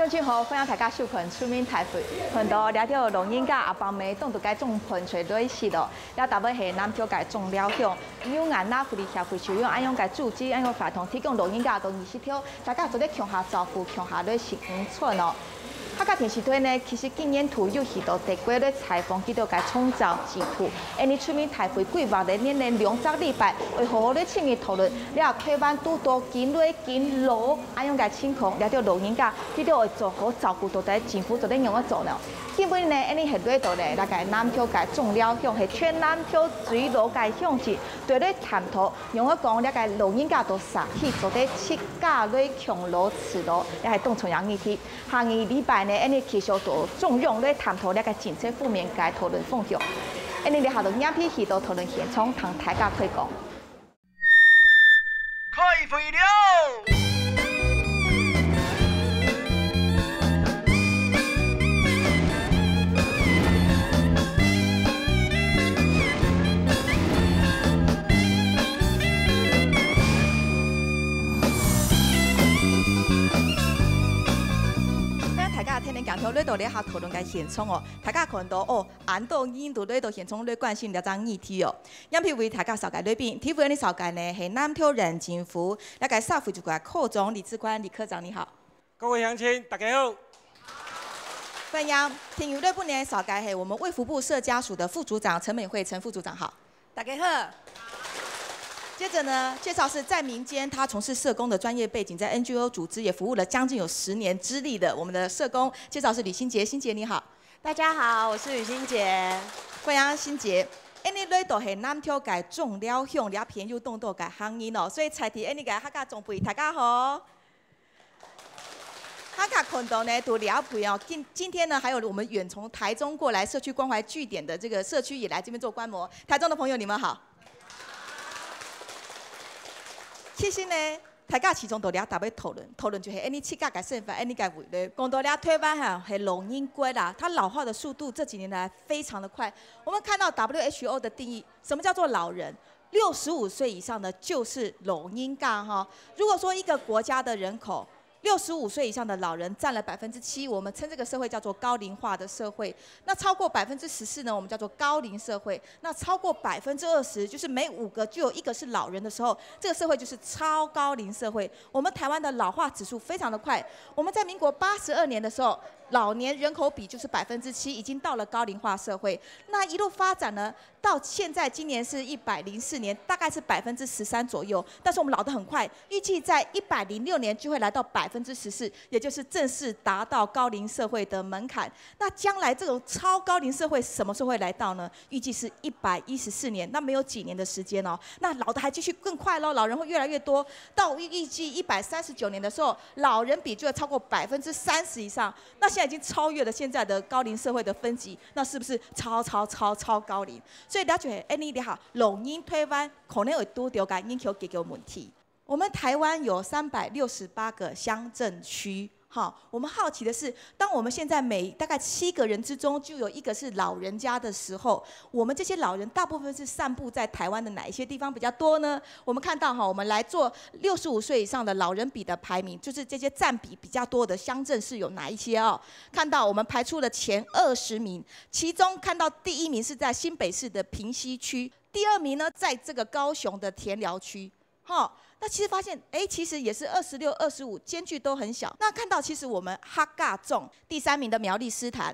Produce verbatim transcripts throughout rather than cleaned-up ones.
大家好，歡迎大家收看《出名大會》。看到這條老人家阿爸姆當多个種盆栽來食哦，這搭位係南投个種料鄉，有恁多福利協會就用恁樣个組織，恁樣个活動，提供老人家到二十條，大家做得共下照顧，共下來食午餐哦。客家電視台呢，其實今年度有去到德國來採訪佢兜个長照制度，恁樣《出名大會》規劃个年年兩隻禮拜，會好好來深入討論，這台灣堵到緊來緊老， 恁樣个情況，這兜老人家，佢兜愛做好照顧，到底政府做得仰般做呢？今晡日呢，𠊎等係來到呢，這个南投个種料鄉，係全南投最老个鄉鎮，對來探討，仰般講這个老人家到社區做得自家來共老自老，這係當重要議題。下個禮拜呢，𠊎等繼續到中央來探討這个政策方面个討論方向。𠊎等這下到影片去到討論現場，同大家開講。 開會了！歡迎大家跈等鏡頭來到這下討論个現場哦！大家看到哦，恁多人都來到現場來關心這隻議題哦！ 影片為大家紹介來賓，第一位𠊎等紹介呢係南投縣政府這个社會局个科長李志寬，李科長你好。各位鄉親，大家好。歡迎，第二位𠊎等紹介係我們衛福部社家署的副署長陳美惠陳副署長好。大家好。接著呢，介紹是在民間他從事社工的專業背景，在N G O組織也服務了將近有十年資歷的我們的社工，介紹是李心潔，心潔你好。 大家好，我是雨欣姐。歡迎心潔。𠊎等來到係南投个種料鄉，這片有當多个客人哦，所以在地𠊎等个客家長輩，大家好。客家看到呢，都了解哦。今，今天呢，還有我們遠從台中過來社區關懷據點的這個社區也來這邊做觀摩。台中的朋友，你們好。其實呢， 大家其中都了解到討論，討論就係𠊎等自家个生活，𠊎等个未來。講到這台灣哈，係老人國啦，它老化的速度這幾年來非常的快。我們看到W H O的定義，什麼叫做老人？六十五歲以上的就是老人家哈。如果說一個國家的人口，六十五歲以上的老人佔了百分之七，我們稱這個社會叫做高齡化的社會。那超過百分之十四呢，我們叫做高齡社會。 那超過百分之二十，就是每五個就有一個是老人的時候，這個社會就是超高齡社會。我們台灣的老化指數非常的快，我們在民國八十二年的時候，老年人口比就是百分之七，已經到了高齡化社會。那一路發展呢，到現在今年是一百零四年，大概是百分之十三左右。但是我們老得很快，預計在一百零六年就會來到百分之十四，也就是正式達到高齡社會的門檻。那將來這種超高齡社會什麼時候會來到呢？ 預計是一百一十四年，那沒有幾年的時間哦。那老的還繼續更快咯，老人會越來越多。到預，預計一百三十九年的時候，老人比就要超過百分之三十以上。那現在已經超越了現在的高齡社會的分級，那是不是超超超超高齡？所以了解，哎，你好，老人台灣可能會堵到个人口結構問題。 我們台灣有三百六十八個鄉鎮區，哈，我們好奇的是，當我們現在每大概七個人之中就有一個是老人家的時候，我們這些老人大部分是散布在台灣的哪一些地方比較多呢？我們看到哈，我們來做六十五歲以上的老人比的排名，就是這些佔比比較多的鄉鎮是有哪一些哦？看到我們排出了前二十名，其中看到第一名是在新北市的平溪區，第二名呢，在這個高雄的田寮區。 哈，那其實發現，哎，其實也是二十六、二十五，間距都很小。那看到其實我們客家種第三名的苗栗獅潭，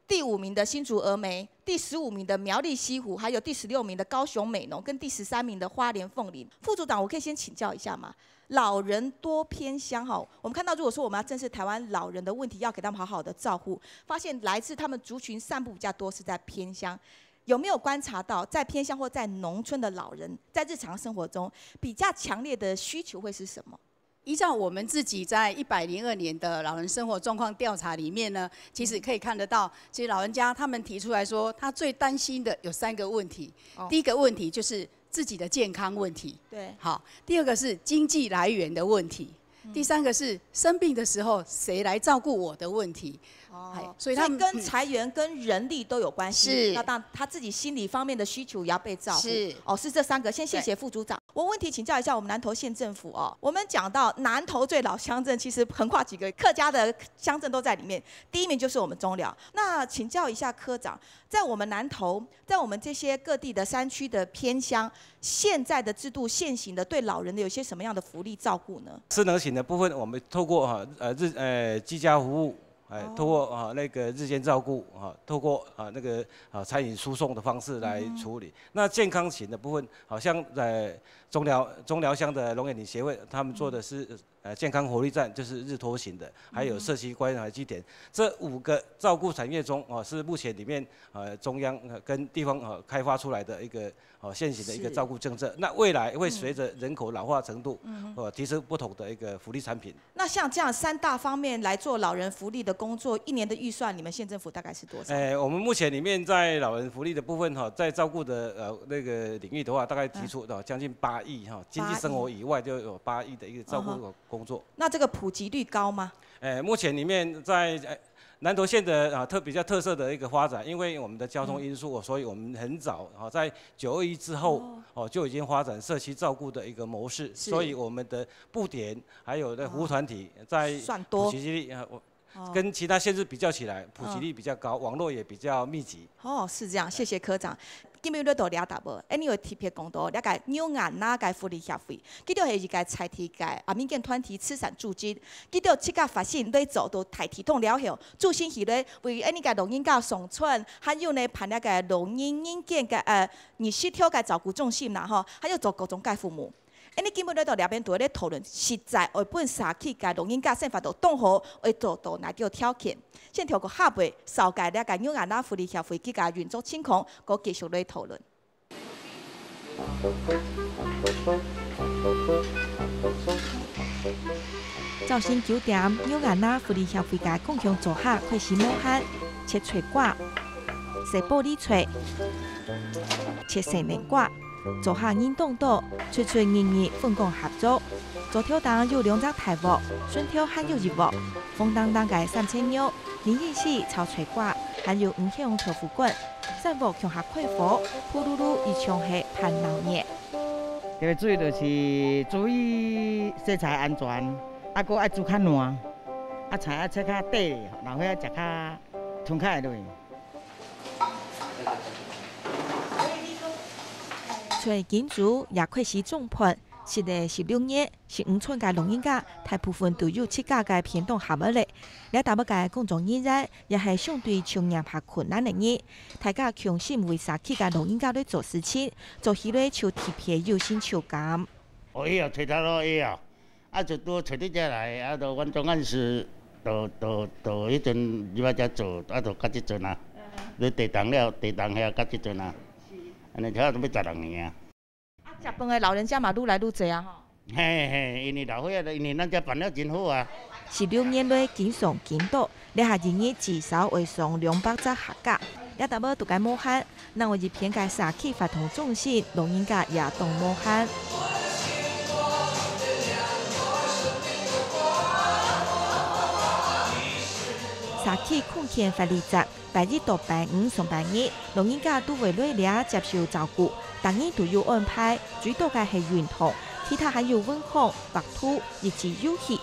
第五名的新竹峨眉，第十五名的苗栗西湖，還有第十六名的高雄美濃，跟第十三名的花蓮鳳林。副署長，我可以先請教一下嗎？老人多偏鄉哈，我們看到如果說我們要正視台灣老人的問題，要給他們好好的照顧，發現來自他們族群散布比較多是在偏鄉。 有沒有觀察到在偏鄉或在農村的老人，在日常生活中比較強烈的需求會是什麼？依照我們自己在一百零二年的老人生活狀況調查裡面呢，其實可以看得到，其實老人家他們提出來說，他最擔心的有三個問題。哦。第一個問題就是自己的健康問題。對。好，第二個是經濟來源的問題。第三个是生病的时候谁来照顾我的问题。哦，哎，所以他们，所以跟裁员、嗯，跟人力都有关系。是。那当然他自己心理方面的需求也要被照顾。是。哦，是这三个。先谢谢副组长。对。我问题请教一下我们南投县政府哦。我们讲到南投最老乡镇，其实横跨几个客家的乡镇都在里面。第一名就是我们中寮。那请教一下科长，在我们南投，在我们这些各地的山区的偏乡，现在的制度现行的对老人的有些什么样的福利照顾呢？失能型的部分，我们透过，哈，呃，日，呃，居家服务，哎，哦。透过，啊，那个日间照顾，啊，透过，啊，那个，啊，餐饮输送的方式来处理。嗯哼。那健康型的部分，好像在中寮，中寮乡的龙眼林协会，他们做的是，嗯。呃，健康活力站，就是日托型的，还有社区关怀据点。嗯哼。这五个照顾产业中，哦，是目前里面，呃，中央，呃，跟地方，呃，开发出来的一个，哦，现行的一个照顾政策。是。那未来会随着人口老化程度，嗯。嗯哼。呃，提升不同的一个福利产品。那像这样三大方面来做老人福利的工作，一年的预算，你们县政府大概是多少？哎，我们目前里面在老人福利的部分，哈，在照顾的，呃，那个领域的话，大概提出，啊。哦，将近八亿，哈，经济生活以外就有八亿的一个照顾，嗯哼。工作。那这个普及率高吗？哎，目前里面在，哎，南投县的，啊，特，比较特色的一个发展，因为我们的交通因素，嗯。所以我们很早，啊，在九二一之后，哦。哦，就已经发展社区照顾的一个模式，是。所以我们的布点还有那服务团体在，哦。算多。普及率，啊，我，哦。跟其他县市比较起来，普及率比较高，嗯。网络也比较密集。哦，是这样，谢谢科长。今日咧到遮搭無？Anyway，特别讲到，了解牛眼那个福利协会，佢就系一个在地个，啊，民间团体慈善组织，佢就自家发心来做到大地动了后，做生意咧，为恁个老人家送餐，还有呢，办那个老人人间个，呃，日式条个照顾中心啦，吼，还有做各种个服务。 恁呢今晡日到這片都咧討論，實在愛分社區个老人家生活到當好，愛做到哪兜條件？先透過下背紹介這个牛眼福利協會佢个運作情況，過繼續來討論。朝晨九點，牛眼福利協會个共享灶下開始無閒，切菜瓜、洗玻璃菜、切生南瓜。 灶下人當多，出出入入分工合作。灶頭頂有兩隻大鑊，脣頭還有一鑊，紅噹噹个三層肉，零零四炒菜瓜，還有五香豆腐乾。三鑊共下開火，噗嚕嚕一場係辦鬧熱。特別注意就是注意食材安全，啊，閣愛煮較爛，啊，菜愛切較短，然後愛食較通較會落。 菜緊煮也開始裝盤，食了十六年，食五餐个老人家大部分都有自家个便當盒仔咧。這搭仔个工作人員也係相對就業較困難个人，大家共心為社區个老人家來做事情，做起來就特別有成就感。哦，會啊，找頭路會啊。 啊，就拄好找你遮來，啊，就阮總幹事，就，就，就彼陣入來遮做，啊，就到這陣啊。嗯。你地動了，地動遐到這陣啊。是。按呢差不多欲十六年啊。啊，食飯的老人家嘛愈來愈濟啊，吼。嘿，嘿，因為老歲仔，因為咱遮辦了真好啊。十六年來，緊送緊多， 這下一日至少會送兩百隻客家。這搭仔都該無閒，另外一片个社區活動中心，老人家也當無閒。社區康健福利站，拜一到拜五上班日，老人家都會來這接受照顧，逐日都有安排，最多个係運動，其他還有文康、畫圖、益智遊戲。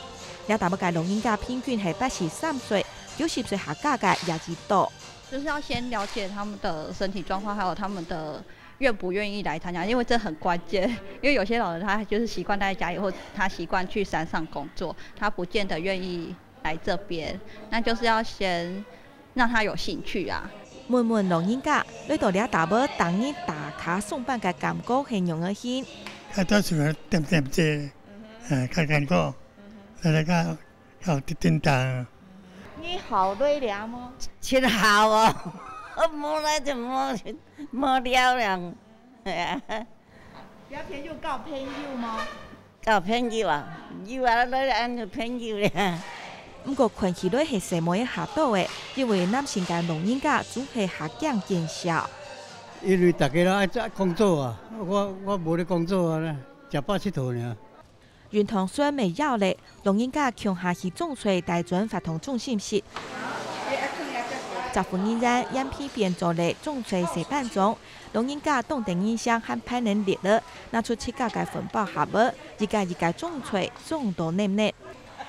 這搭仔个老人家平均係八十三歲，九十歲下加个也已多。就是要先了解他們的身體狀況，還有他們的願不願意來參加，因為這很關鍵。因為有些老人他就是習慣待在家裡，或他習慣去山上工作，他不見得願意來這邊，那就是要先讓他有興趣啊。問問老人家，來到這搭仔逐日打卡上班个感覺係仰仔形？較早時節恬恬仔，呃，較艱苦。 來來較，較有叮叮噹。你好累了嗎？真好哦，無來就無，無聊了。係啊。有朋友交朋友嗎？交朋友啊，有啊，來來，恁有朋友咧。毋過看起來係細妹仔較多个，因為男性个老人家總係較驚見笑。因為大家攏愛做工作啊，我，我無咧工作啊，食飽𨑨迌爾。運動酸乜要咧，老人家共下去種菜大專活動中心食。十分人員，原皮變做咧種菜細班長，老人家當得人惜還排等列仔，拿出自家个分包盒仔，一個一個種菜，種到淰淰。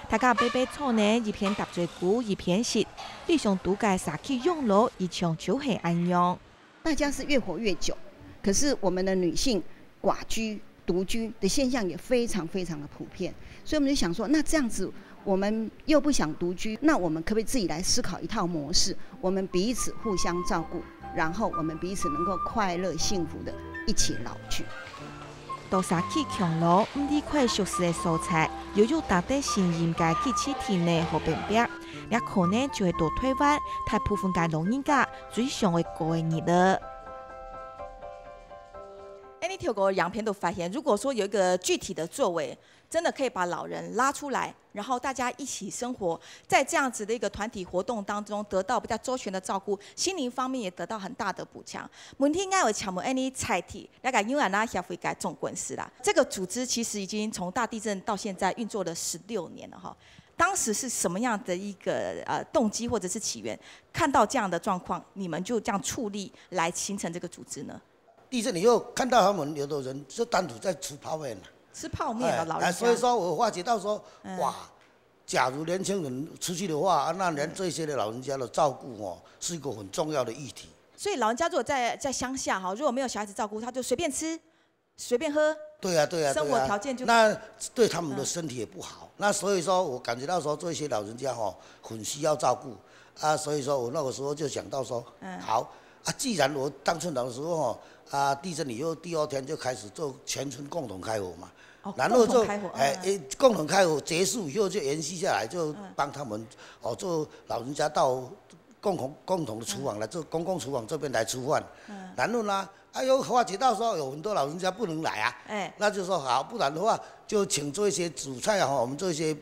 大家排排坐等，一片搭嘴鼓，一片食。理想都个社區養老，一向就係恁樣。 大家是越活越久，可是我们的女性寡居、独居的现象也非常非常的普遍，所以我们就想说，那这样子我们又不想独居，那我们可不可以自己来思考一套模式？我们彼此互相照顾，然后我们彼此能够快乐幸福的一起老去。到社區共老，毋離開熟識个所在，又有值得信任个基地內好拚拚，這可能就係到台灣大部分个老人家最想愛過个日仔。哎，你透過影片都發現，如果說有一個具體的作為，真的可以把老人拉出來，然後大家一起生活，在這樣子的一個團體活動當中得到比較周全的照顧，心靈方面也得到很大的補強。問題應該有請問，哎，你在地 該个紐安娜協會个總幹事啦。這個組織其實已經從大地震到現在運作了十六年了哈。當時是什麼樣的一個呃動機或者是起源，看到這樣的狀況，你們就這樣出力來形成這個組織呢？地震以後看到他們有的人就單獨在吃泡麵了。吃泡麵了，哎老人家。哎所以说我发觉到说，嗯哇，假如年轻人出去的话，啊那连这些的老人家的照顾哦，是一个很重要的议题。所以老人家如果在在乡下哈，如果沒有小孩子照顧，他就隨便吃，隨便喝。对啊，对啊，生活对啊条件就那对他们的身体也不好。那所以说我感觉到说，这些老人家哈，很需要照顾啊。所以说我那个时候就想到说，嗯好啊，既然我当村长的时候哈，啊地震以后第二天就开始做全村共同开火嘛，哦然后就共同开火哎嗯哎共同开火结束以后就延续下来，就帮他们哦做老人家到共同共同的厨房来做公共厨房这边来吃饭。然后呢，哎呦，发觉到说有很多老人家不能来啊，哎那就说好，不然的话就请做一些主菜哈，我们做一些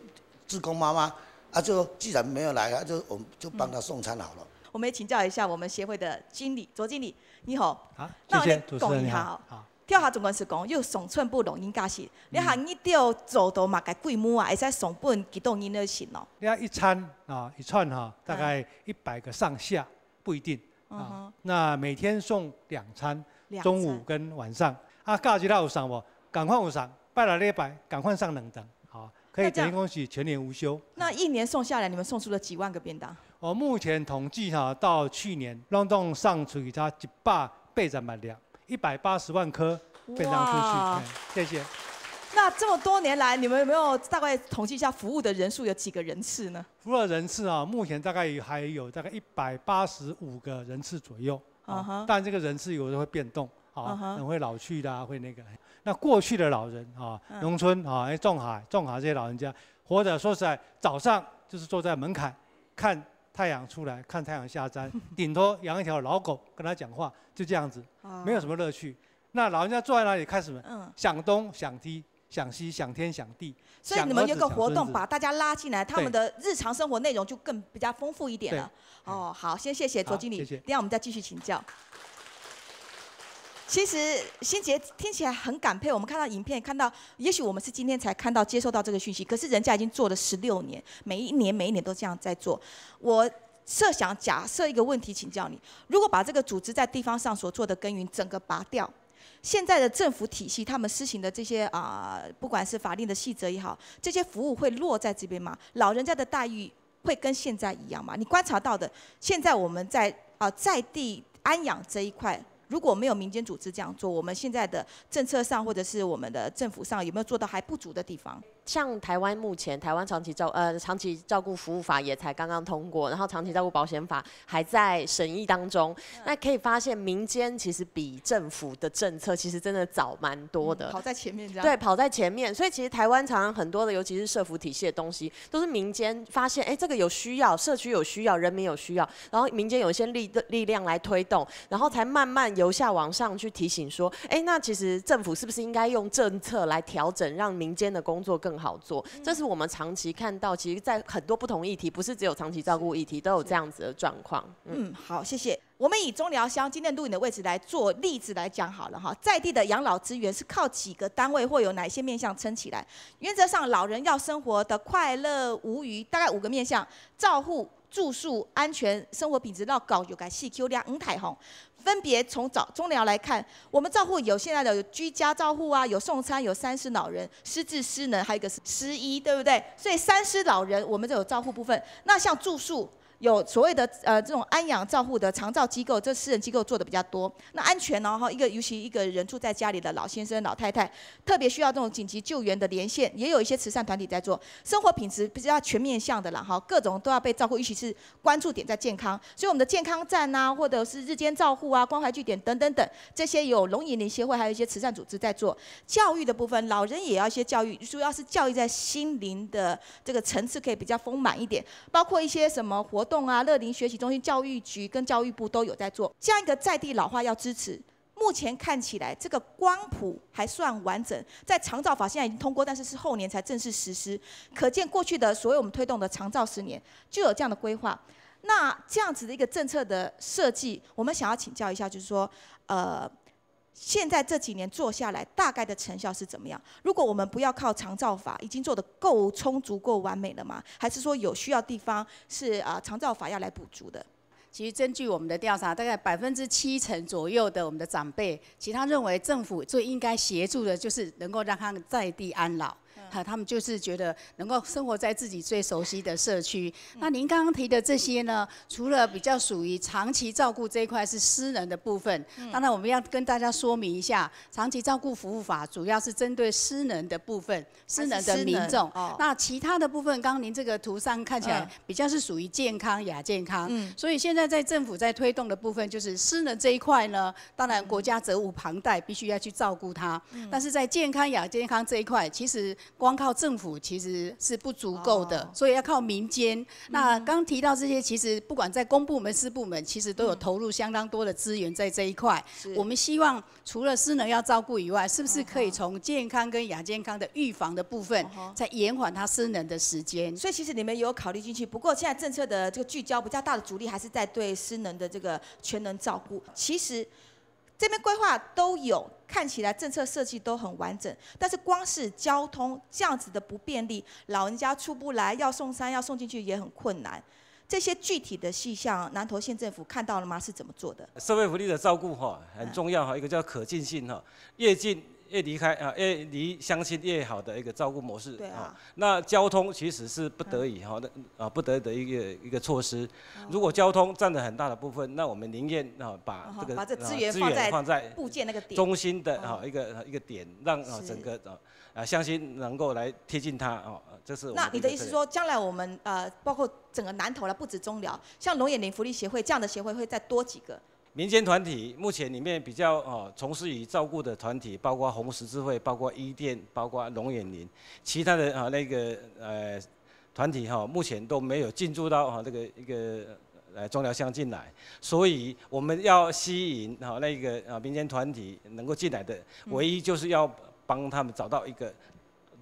志工妈妈啊，就既然没有来啊，就我们就帮他送餐好了。我們也請教一下我們協會的經理卓經理，你好。好，那我謝謝主持人，來講一下哦你好。好，聽下總幹事講，有上千部老人家係，你行你兜做到麼个規模啊？會使送分幾多人个食咯？你看一餐啊，一餐哈，大概一百个上下，不一定啊。那每天送两餐，两餐中午跟晚上啊，假日有送無？赶快有送，拜六禮拜赶快送两顿，好，可以那这样等于讲是全年无休。那一年送下來，你們送出了幾萬個便當？哦，目前统计哈，到去年，拢总送出去差一百八十万粒，一百八十万颗便当出哇去。嘿谢谢。那這麼多年來，你們有沒有大概統計一下服務的人數有幾個人次呢？服務人次啊，目前大概還有大概一百八十五个人次左右。嗯哼啊，但这个人次有时候会变动，啊，嗯哼可能会老去的啊，会那个。那过去的老人啊，嗯农村啊，哎，种茶，种茶这些老人家，活着说实在，早上就是坐在门槛看太阳出来，看太阳下山，顶多养一条老狗跟他讲话，就这样子，哦没有什么乐趣。那老人家坐在那里看什么？嗯想东想西，想西，想天想地。所以你們有一個活動，想儿子想孙子把大家拉進來，他們的日常生活內容就更比較豐富一點了。对哦，好，先謝謝卓經理，好謝謝等一下我們再繼續請教。其實心潔聽起來很感佩，我們看到影片，看到，也許我們是今天才看到、接受到這個訊息，可是人家已經做了十六年，每一年每一年都這樣在做。我設想假設一個問題請教你，如果把這個組織在地方上所做的耕耘整個拔掉，現在的政府體系他們施行的這些啊、不管是法令的細則也好，這些服務會落在這邊嗎？老人家的待遇會跟現在一樣嗎？你觀察到的，現在我們在啊、在地安養這一塊，如果沒有民間組織這樣做，我們現在的政策上或者是我們的政府上有沒有做到還不足的地方？像台湾目前台湾长期照呃长期照顾服务法也才刚刚通过，然后长期照顾保险法还在审议当中。那可以发现，民间其实比政府的政策其实真的早蛮多的。跑在前面这样。对，跑在前面，所以其实台湾常常很多的，尤其是社福体系的东西，都是民间发现，哎，这个有需要，社区有需要，人民有需要，然后民间有一些力力量来推动，然后才慢慢由下往上去提醒说，哎，那其实政府是不是应该用政策来调整，让民间的工作更很好做。这是我们长期看到，其实在很多不同议题，不是只有长期照顾议题，都有这样子的状况。嗯，嗯，好，谢谢。我们以中寮乡今天录影的位置来做例子来讲好了哈，在地的养老资源是靠几个单位或有哪些面向撑起来？原则上，老人要生活的快乐无余，大概五个面向：照护、住宿、安全、生活品质，到教育个四Q两五大吼。分别从照中寮来看，我们照护有现在的有居家照护啊，有送餐，有三失老人、失智、失能，还有一个是失医，对不对？所以三失老人我们就有照护部分。那像住宿，有所谓的呃这种安养照护的长照机构，这私人机构做的比较多。那安全呢，哈，一个尤其一个人住在家里的老先生、老太太，特别需要这种紧急救援的连线，也有一些慈善团体在做。生活品质比较全面向的啦，哈，各种都要被照顾，尤其是关注点在健康。所以我们的健康站啊，或者是日间照护啊、关怀据点等等等，这些有龙眼林协会，还有一些慈善组织在做。教育的部分，老人也要一些教育，主要是教育在心灵的这个层次可以比较丰满一点，包括一些什么活动啊、乐龄学习中心、教育局跟教育部都有在做。这样一个在地老化要支持，目前看起来这个光谱还算完整，在长照法现在已经通过，但是是后年才正式实施。可见过去的所有我们推动的长照十年就有这样的规划。那这样子的一个政策的设计，我们想要请教一下，就是说，呃，现在这几年做下来，大概的成效是怎么样？如果我们不要靠长照法，已经做得够充足、够完美了吗？还是说有需要地方是啊、呃长照法要来补足的？其实根据我们的调查，大概百分之七成左右的我们的长辈，其实他认为政府最应该协助的就是能够让他们在地安老。哈，他们就是觉得能够生活在自己最熟悉的社区。那您刚刚提的这些呢，除了比较属于长期照顾这一块是失能的部分，当然我们要跟大家说明一下，长期照顾服务法主要是针对失能的部分，失能的民众。那其他的部分，刚刚您这个图上看起来比较是属于健康、亚健康，所以现在在政府在推动的部分，就是失能这一块呢，当然国家责无旁贷，必须要去照顾它。但是在健康、亚健康这一块，其实光靠政府其实是不足够的，所以要靠民间。那刚提到这些，其实不管在公部门、私部门，其实都有投入相当多的资源在这一块。我们希望除了失能要照顾以外，是不是可以从健康跟亚健康的预防的部分，再延缓他失能的时间？所以其实你们有考虑进去，不过现在政策的这个聚焦比较大的阻力还是在对失能的这个全能照顾。其实这边规划都有，看起来政策设计都很完整，但是光是交通这样子的不便利，老人家出不来，要送餐要送进去也很困难。这些具体的细项，南投县政府看到了吗？是怎么做的？社会福利的照顾哈很重要哈，一个叫可近性哈，越近越离开啊，越离乡亲越好的一个照顾模式。对啊，那交通其实是不得已哈，那啊不得的一个一个措施。如果交通占了很大的部分，那我们宁愿啊把这个把这资源资源放在部件那个点中心的哈一个一个点，让啊整个啊啊乡亲能够来贴近它啊，这是我们那你的意思说，将来我们呃，包括整个南投了，不止中寮，像龙眼林福利协会这样的协会会再多几个？民间团体目前里面比较哦从事于照顾的团体，包括红十字会、包括伊甸、包括龙眼林，其他的啊那个呃团体哈，目前都没有进驻到哈这个一个呃中寮乡进来，所以我们要吸引哈那个啊民间团体能够进来的，唯一就是要帮他们找到一个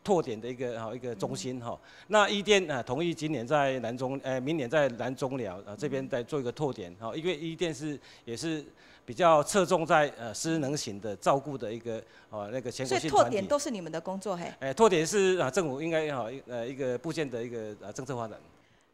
拓点的一个哈一个中心哈。那伊甸啊，同意今年在南中，呃，明年在南中寮啊这边来做一个拓点哈，因为伊甸是也是比较侧重在呃失能型的照顾的一个哦那个全国性团体。所以拓点都是你们的工作嘿？哎，拓点是啊政府应该哈呃一个部件的一个呃政策发展。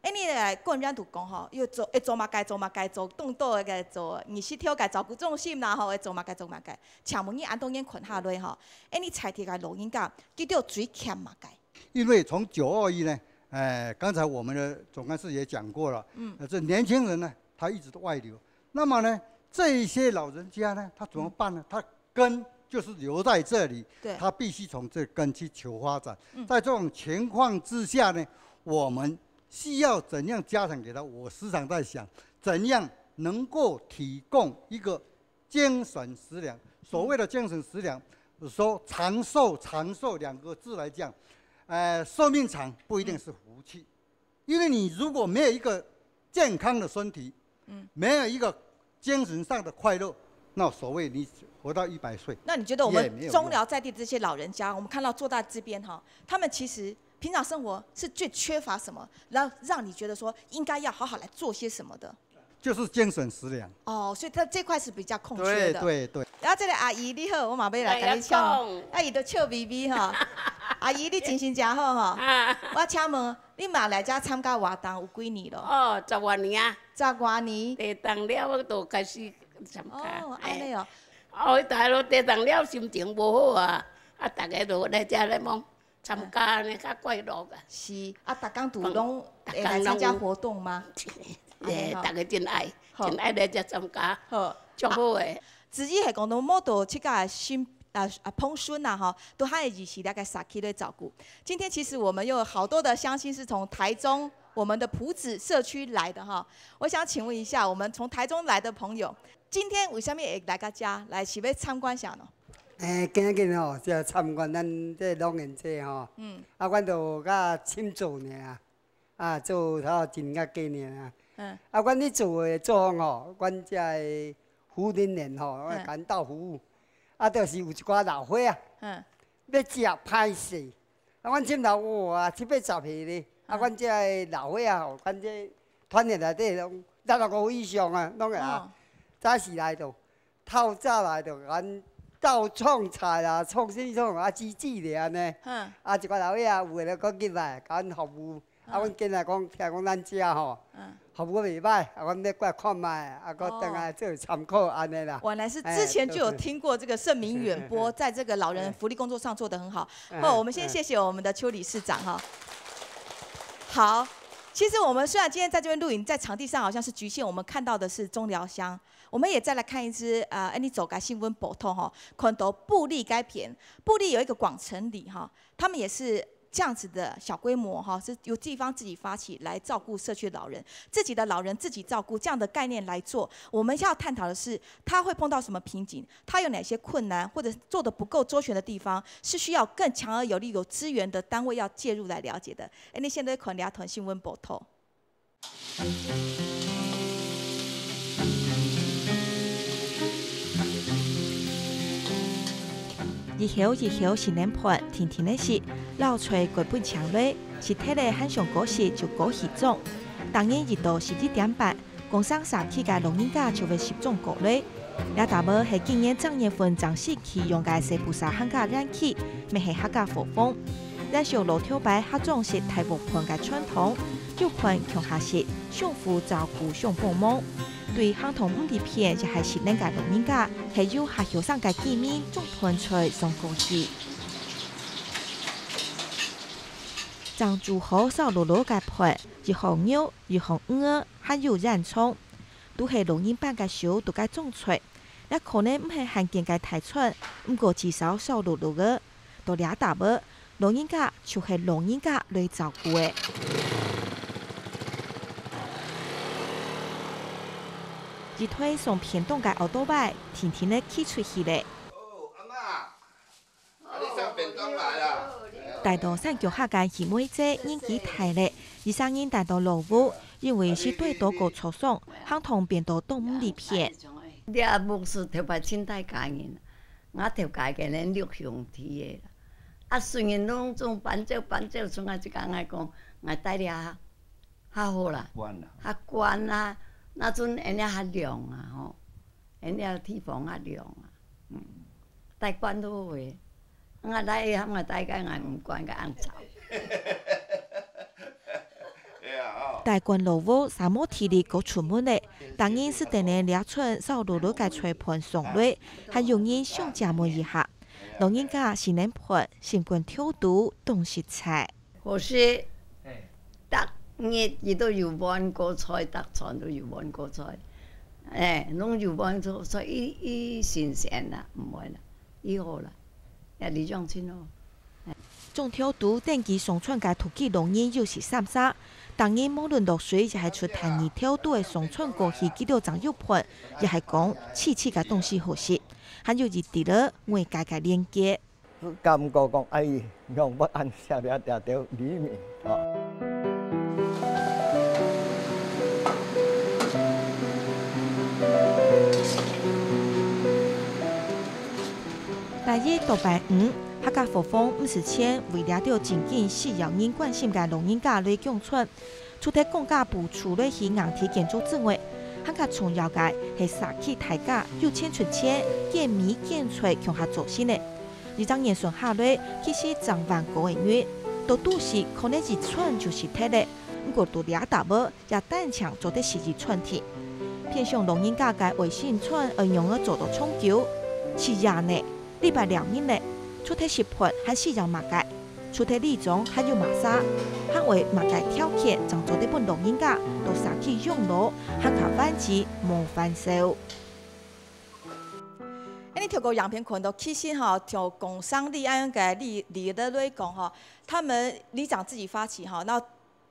哎，你来个人都讲吼，要做，要做嘛该做嘛该做，动作个做，你是跳该照顾中心啦吼，要做嘛该做嘛该。请问你安东年困下来吼，哎，你才提个老人家，佢都最欠嘛该？因为从九二一呢，哎，刚才我们的总干事也讲过了，嗯，这年轻人呢，他一直都外流，那么呢，这一些老人家呢，他怎么办呢？他根就是留在这里，对，他必须从这根去求发展。在这种情况之下呢，我们需要怎样加强给他？我时常在想，怎样能够提供一个精神食粮。所谓的精神食粮，说长寿长寿两个字来讲，呃，寿命长不一定是福气，因为你如果没有一个健康的身体，嗯，没有一个精神上的快乐，那所谓你活到一百岁，那你觉得我们也没有用。中寮在地的这些老人家，我们看到坐在这边哈，他们其实平常生活是最缺乏什么，然后让你觉得说应该要好好来做些什么的？就是精神食粮。哦，所以他这块是比较空缺的。对，对，对。然后这个阿姨你好，我嘛要来跟你请教。哎呀，讲。阿姨都笑眯眯哈。阿姨，你精神真好哈。啊。我请问，你嘛来遮参加活动有几年了？哦，十外年啊。十外年。地动了，我就开始参加。哦，按呢哦。哎。哦，大陆地动了，心情无好啊，啊，大家都来遮来望。 参加呢，較快乐啊。是，啊，逐工都攏会来参加活动嗎？逐工攏，欸，按呢吼。大家真愛，好。真愛來遮參加，好。足好个。啊，子怡係講到摸到自家个新，啊，啊，碰孫啊，吼，都還有一些大概社區來照顧。今天其實我們有好多的鄉親是從台中，我們的埔子社區來的哈。我想請問一下，我們從台中來的朋友，今天為什麼會來到遮？來，是要參觀啥呢？ 欸，今日吼，就參觀咱這老人祭吼。嗯。啊，阮就甲親做爾啊，啊，做頭真甲過爾啊。嗯。啊，阮咧做的作風吼，阮遮的服務人員吼，嗯。阮共𪜶鬥服務。啊，就是有一寡老歲仔，嗯。欲食歹勢，啊，阮親老哇，七八十歲咧，啊，嗯。阮遮的老歲仔吼，阮這團員內底攏六十五歲以上啊，攏會啊。哦。早時來就 透早來就共阮鬥創菜啦，創啥創啊，煮煮咧按呢。嗯。啊，一寡老歲仔有的咧閣入來，共阮服務。啊，嗯。阮緊來講，聽講咱遮吼，嗯。服務袂歹，啊，阮欲過來看覓，啊，閣轉來做參考按呢啦。哦。原來是之前就有聽過這個盛名遠播，欸，對。在這個老人福利工作上做得很好。欸。好，我們先謝謝我們的邱理事長哈。欸。好，其實我們雖然今天在這邊錄影，在場地上好像是局限，我們看到的是中寮鄉， 我們也再來看一支，呃，恁呢做个新聞報導吼，看到埔里該片，埔里有一個廣成里哈，他們也是這樣子的小規模哈，是由地方自己發起來照顧社區老人，自己的老人自己照顧，這樣的概念來做。我們要探討的是，他會碰到什麼瓶頸，他有哪些困難，或者做得不夠周全的地方，是需要更強而有力、有資源的單位要介入來了解的。恁呢先來看這段新聞報導。 一口一口食奶盤，定定仔食，摎菜蓋分清忒，食忒了還想過食就過去種。逐日一到十一點半， 工商社區个老人家就會集中過來。這搭仔係今年正月份正式啟用个西部沙坑个園區，乜係客家伙風。延續老頭擺客庄式大屋盤个傳統，有伴共下食，相互照顧相幫忙。對行動毋利便也係食奶个老人家，係有較後生个居民種盤菜送過去。正煮好燒漉漉个盤，一項肉，一項魚仔，還有煙腸。 都係老人伴个手都該種菜。這可能毋係罕見个大餐，毋過至少燒漉漉个。到這搭仔，老人家就係老人家來照顧个。一台送便當个奧多拜，定定仔騎出去咧。哦，阿媽， 啊，你送便當來啦。戴到山腳下个姨妹姐年紀大咧，一儕人戴到老屋，因為係對倒過著傷，行動變到當毋利便。這屋係頭擺親大家人，𠊎頭家个人六兄弟个啦。啊，雖然攏總搬走搬走，剩下一家，𠊎講，𠊎戴這較好啦，較慣啦，較慣啦，若陣𫣆這較涼啊吼，𫣆這地方較涼啊。 嗯，戴慣都好个。𠊎來，𠊎戴个，𠊎毋慣个恁吵。戴慣老屋，煞無體力過出門咧。逐日係等等這餐燒漉漉个菜盤送來，還有人相借問一下。老人家食奶盤，心肝頭肚當實在。 好食，逐日佢都有換過菜，逐餐都有換過菜。欸，攏有換過菜，佢，佢新鮮啦，毋會啦，佢好啦，也理想盡好。種頭肚等佢上餐个獨居老人有十三儕，逐日無論落水也係出大日頭都會上餐過去，佢兜正有飯，也係講，試試个東西好食，還有一滴仔外界个連結。 感覺講，哎，仰會恁惜這條里民，吼。拜一到拜五，客家伙房毋使錢，為了著正經需要人關心个老人家來共存。除忒公家補助來起硬體建築之外，還較重要个係社區大家有錢出錢，見米見菜共下做生个。一隻年算下來，其實正還過个月，到都市可能一餐就食忒了。毋過到這搭位， 也單淨做得食一餐定。偏向老人家个愛心餐愛仰仔做到長久？係啊呢，禮拜六日呢，除忒食飯還需要麼个？除忒禮裝還有麼儕？還愛麼个條件正做得分老人家到社區養老，還較環境無煩愁？恁呢透過影片看到，其實吼，就工商里恁樣个里，里的來講吼，他們里長自己發起吼，那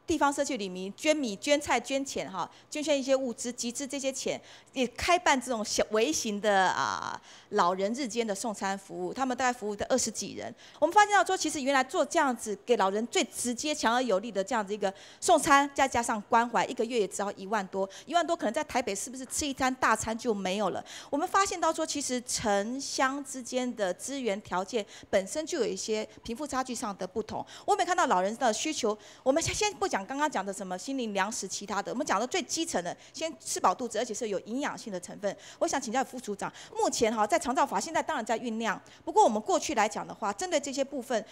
地方社區里民捐米、捐菜、捐錢哈，捐獻一些物資，集資這些錢，也開辦這種小微型的啊老人日間的送餐服務，他們大概服務的二十幾人。我們發現到說，其實原來做這樣子給老人最直接、強而有力的這樣子一個送餐，再加上關懷，一個月也只要一萬多，一萬多可能在台北是不是吃一餐大餐就沒有了？我們發現到說，其實城鄉之間的資源條件本身就有一些貧富差距上的不同。我們看到老人的需求， 我們先，先不講剛剛講的什麼心靈糧食其他的，我們講到最基層的，先吃飽肚子，而且是有營養性的成分。我想請教副署長，目前哈，在長照法現在當然在醞釀，不過我們過去來講的話，針對這些部分，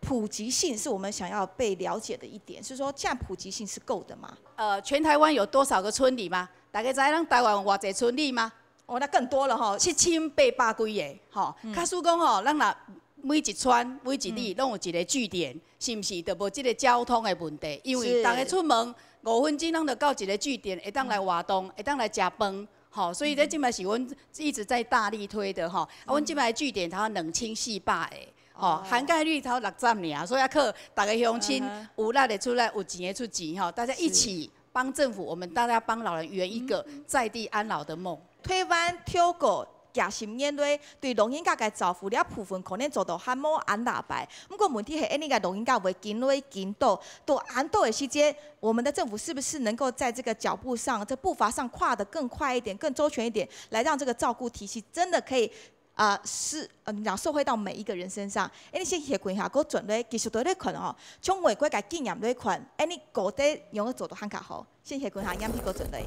普及性是我們想要被了解的一點，是說現在普及性是夠的嗎？呃，全台灣有多少个村里嗎？大家知咱台灣有偌濟村里嗎？哦，那更多了哈。七千八百幾个，吼。嗯。假使講吼，咱若每一村、每一里，嗯，攏有一个據點，是毋是就無這个交通的問題？因為，是，大家出門五分鐘，咱就到一个據點，會當來活動，嗯，會當來食飯，吼。所以這，嗯，這馬是阮一直在大力推的，吼。啊，阮，嗯，這馬的據點差不多兩千四百个，吼，哦，涵蓋率差不多六十爾，所以要靠大家鄉親，嗯哼，有力的出力，有錢的出錢，吼，大家一起，是，幫政府，我們大家幫老人圓一個，嗯，在地安老的夢。 台灣超過幾十年來，對老人家个照顧這部分可能做到還無恁大擺。毋過問題係，恁呢个老人家會緊來緊多，到恁多个時節，我們的政府是不是能夠在這個腳步上、這步伐上跨得更快一點、更周全一點，來讓這個照顧體系真的可以，啊，是，嗯，講社會到每一個人身上？恁呢先歇睏下，過轉來繼續倒來看吼，從外國个經驗來看，恁呢到底仰仔做到還較好？ 先歇睏下，眼皮過轉來。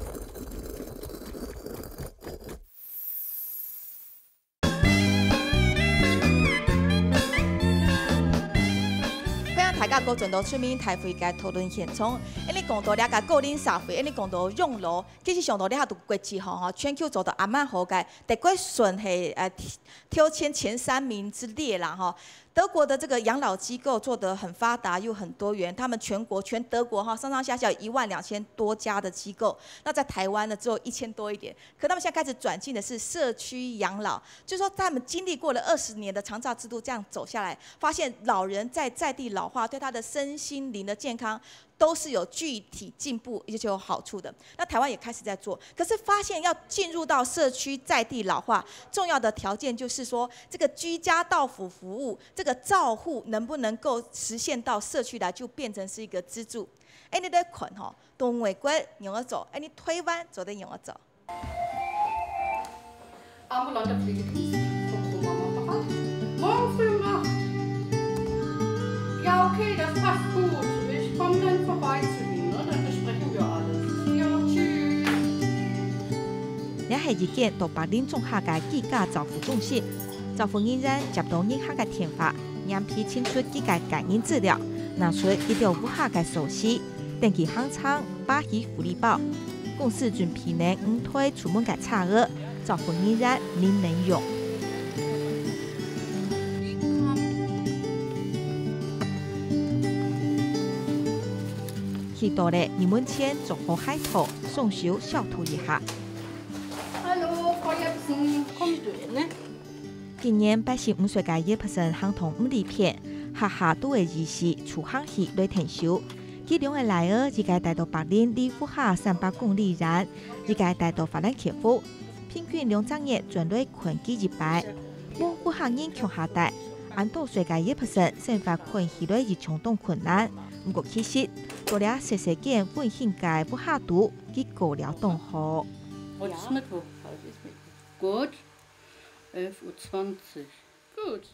歡迎大家過轉到村民大會个討論現場。恁呢講到這個高齡社會，恁呢講到養老，其實上到這下都國際吼，吼，全球做到還蠻好个，德國算係，呃， 抽籤前三名之列啦，哈。德國的這個養老機構做得很發達又很多元，他們全國，全德國哈，上上下下有一萬兩千多家的機構，那在台灣呢，只有一千多一點。可他們現在開始轉進的是社區養老，就是說他們經歷過了二十年的長照制度，這樣走下來，發現老人在，在地老化對他的身心靈的健康 都是有具體進步，而且有好處的。那台灣也開始在做，可是發現要進入到社區在地老化，重要的條件就是說，這個居家到府服務，這個照護能不能夠實現到社區來，就變成是一個支柱。哎，你來看吼，到外國仰仔做，哎，你台灣做得仰仔做。 Ambulante Pflegedienst. Kommt zu Mama und Papa. Morgen früh um acht. Ja, okay, das passt gut. Ich komme dann vorbei zu Ihnen, ne? Dann besprechen wir alles. Ja, tschüss. 這係一間在柏林種下个居家照護中心，照護人員接到人客个電話，眼皮清出佢个個人資料，拿出佢兜屋下个鎖匙， 登記行程，拔起福利包。公司準備等五台出門个車仔，照護人員領等用。去到了，入門前做好鞋套，雙手消毒一下。Hallo, Frau Jepsen, kommt du rein? 今年八十五歲个葉先生行動毋離片，下下都會依時出行器來𢯭手。佢兩個倈仔，一個戴到柏林離屋下三百公里遠，一個戴到法蘭克福，平均兩隻月轉來看佢一擺。無屋下人共下戴，恁多歲个葉先生生活看起來一樣當困難。毋過其實，在這細細間溫馨个屋下肚，佢過了當好。Heute ist Mittwoch. Gut. Elf Uhr zwanzig.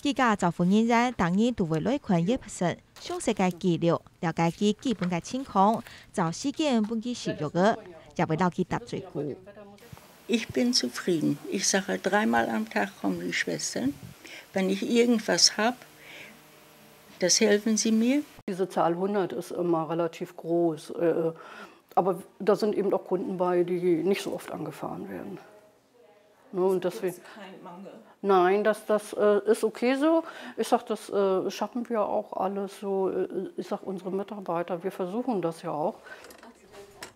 幾家照顧人員逐日都會來看葉先生詳細个記錄，了解佢基本个情況，找時間分佢食藥仔，也會摎佢答嘴鼓。 Ich bin zufrieden. Ich sage, dreimal am Tag kommen die Schwestern. Wenn ich irgendwas habe, das helfen sie mir. Diese Zahl hundert ist immer relativ groß. Äh, aber da sind eben auch Kunden bei, die nicht so oft angefahren werden. Ne, und deswegen, Kein Mangel. Nein, das, das äh, ist okay so. Ich sage, das äh, schaffen wir auch alles so. Äh, Ich sage, unsere Mitarbeiter, wir versuchen das ja auch.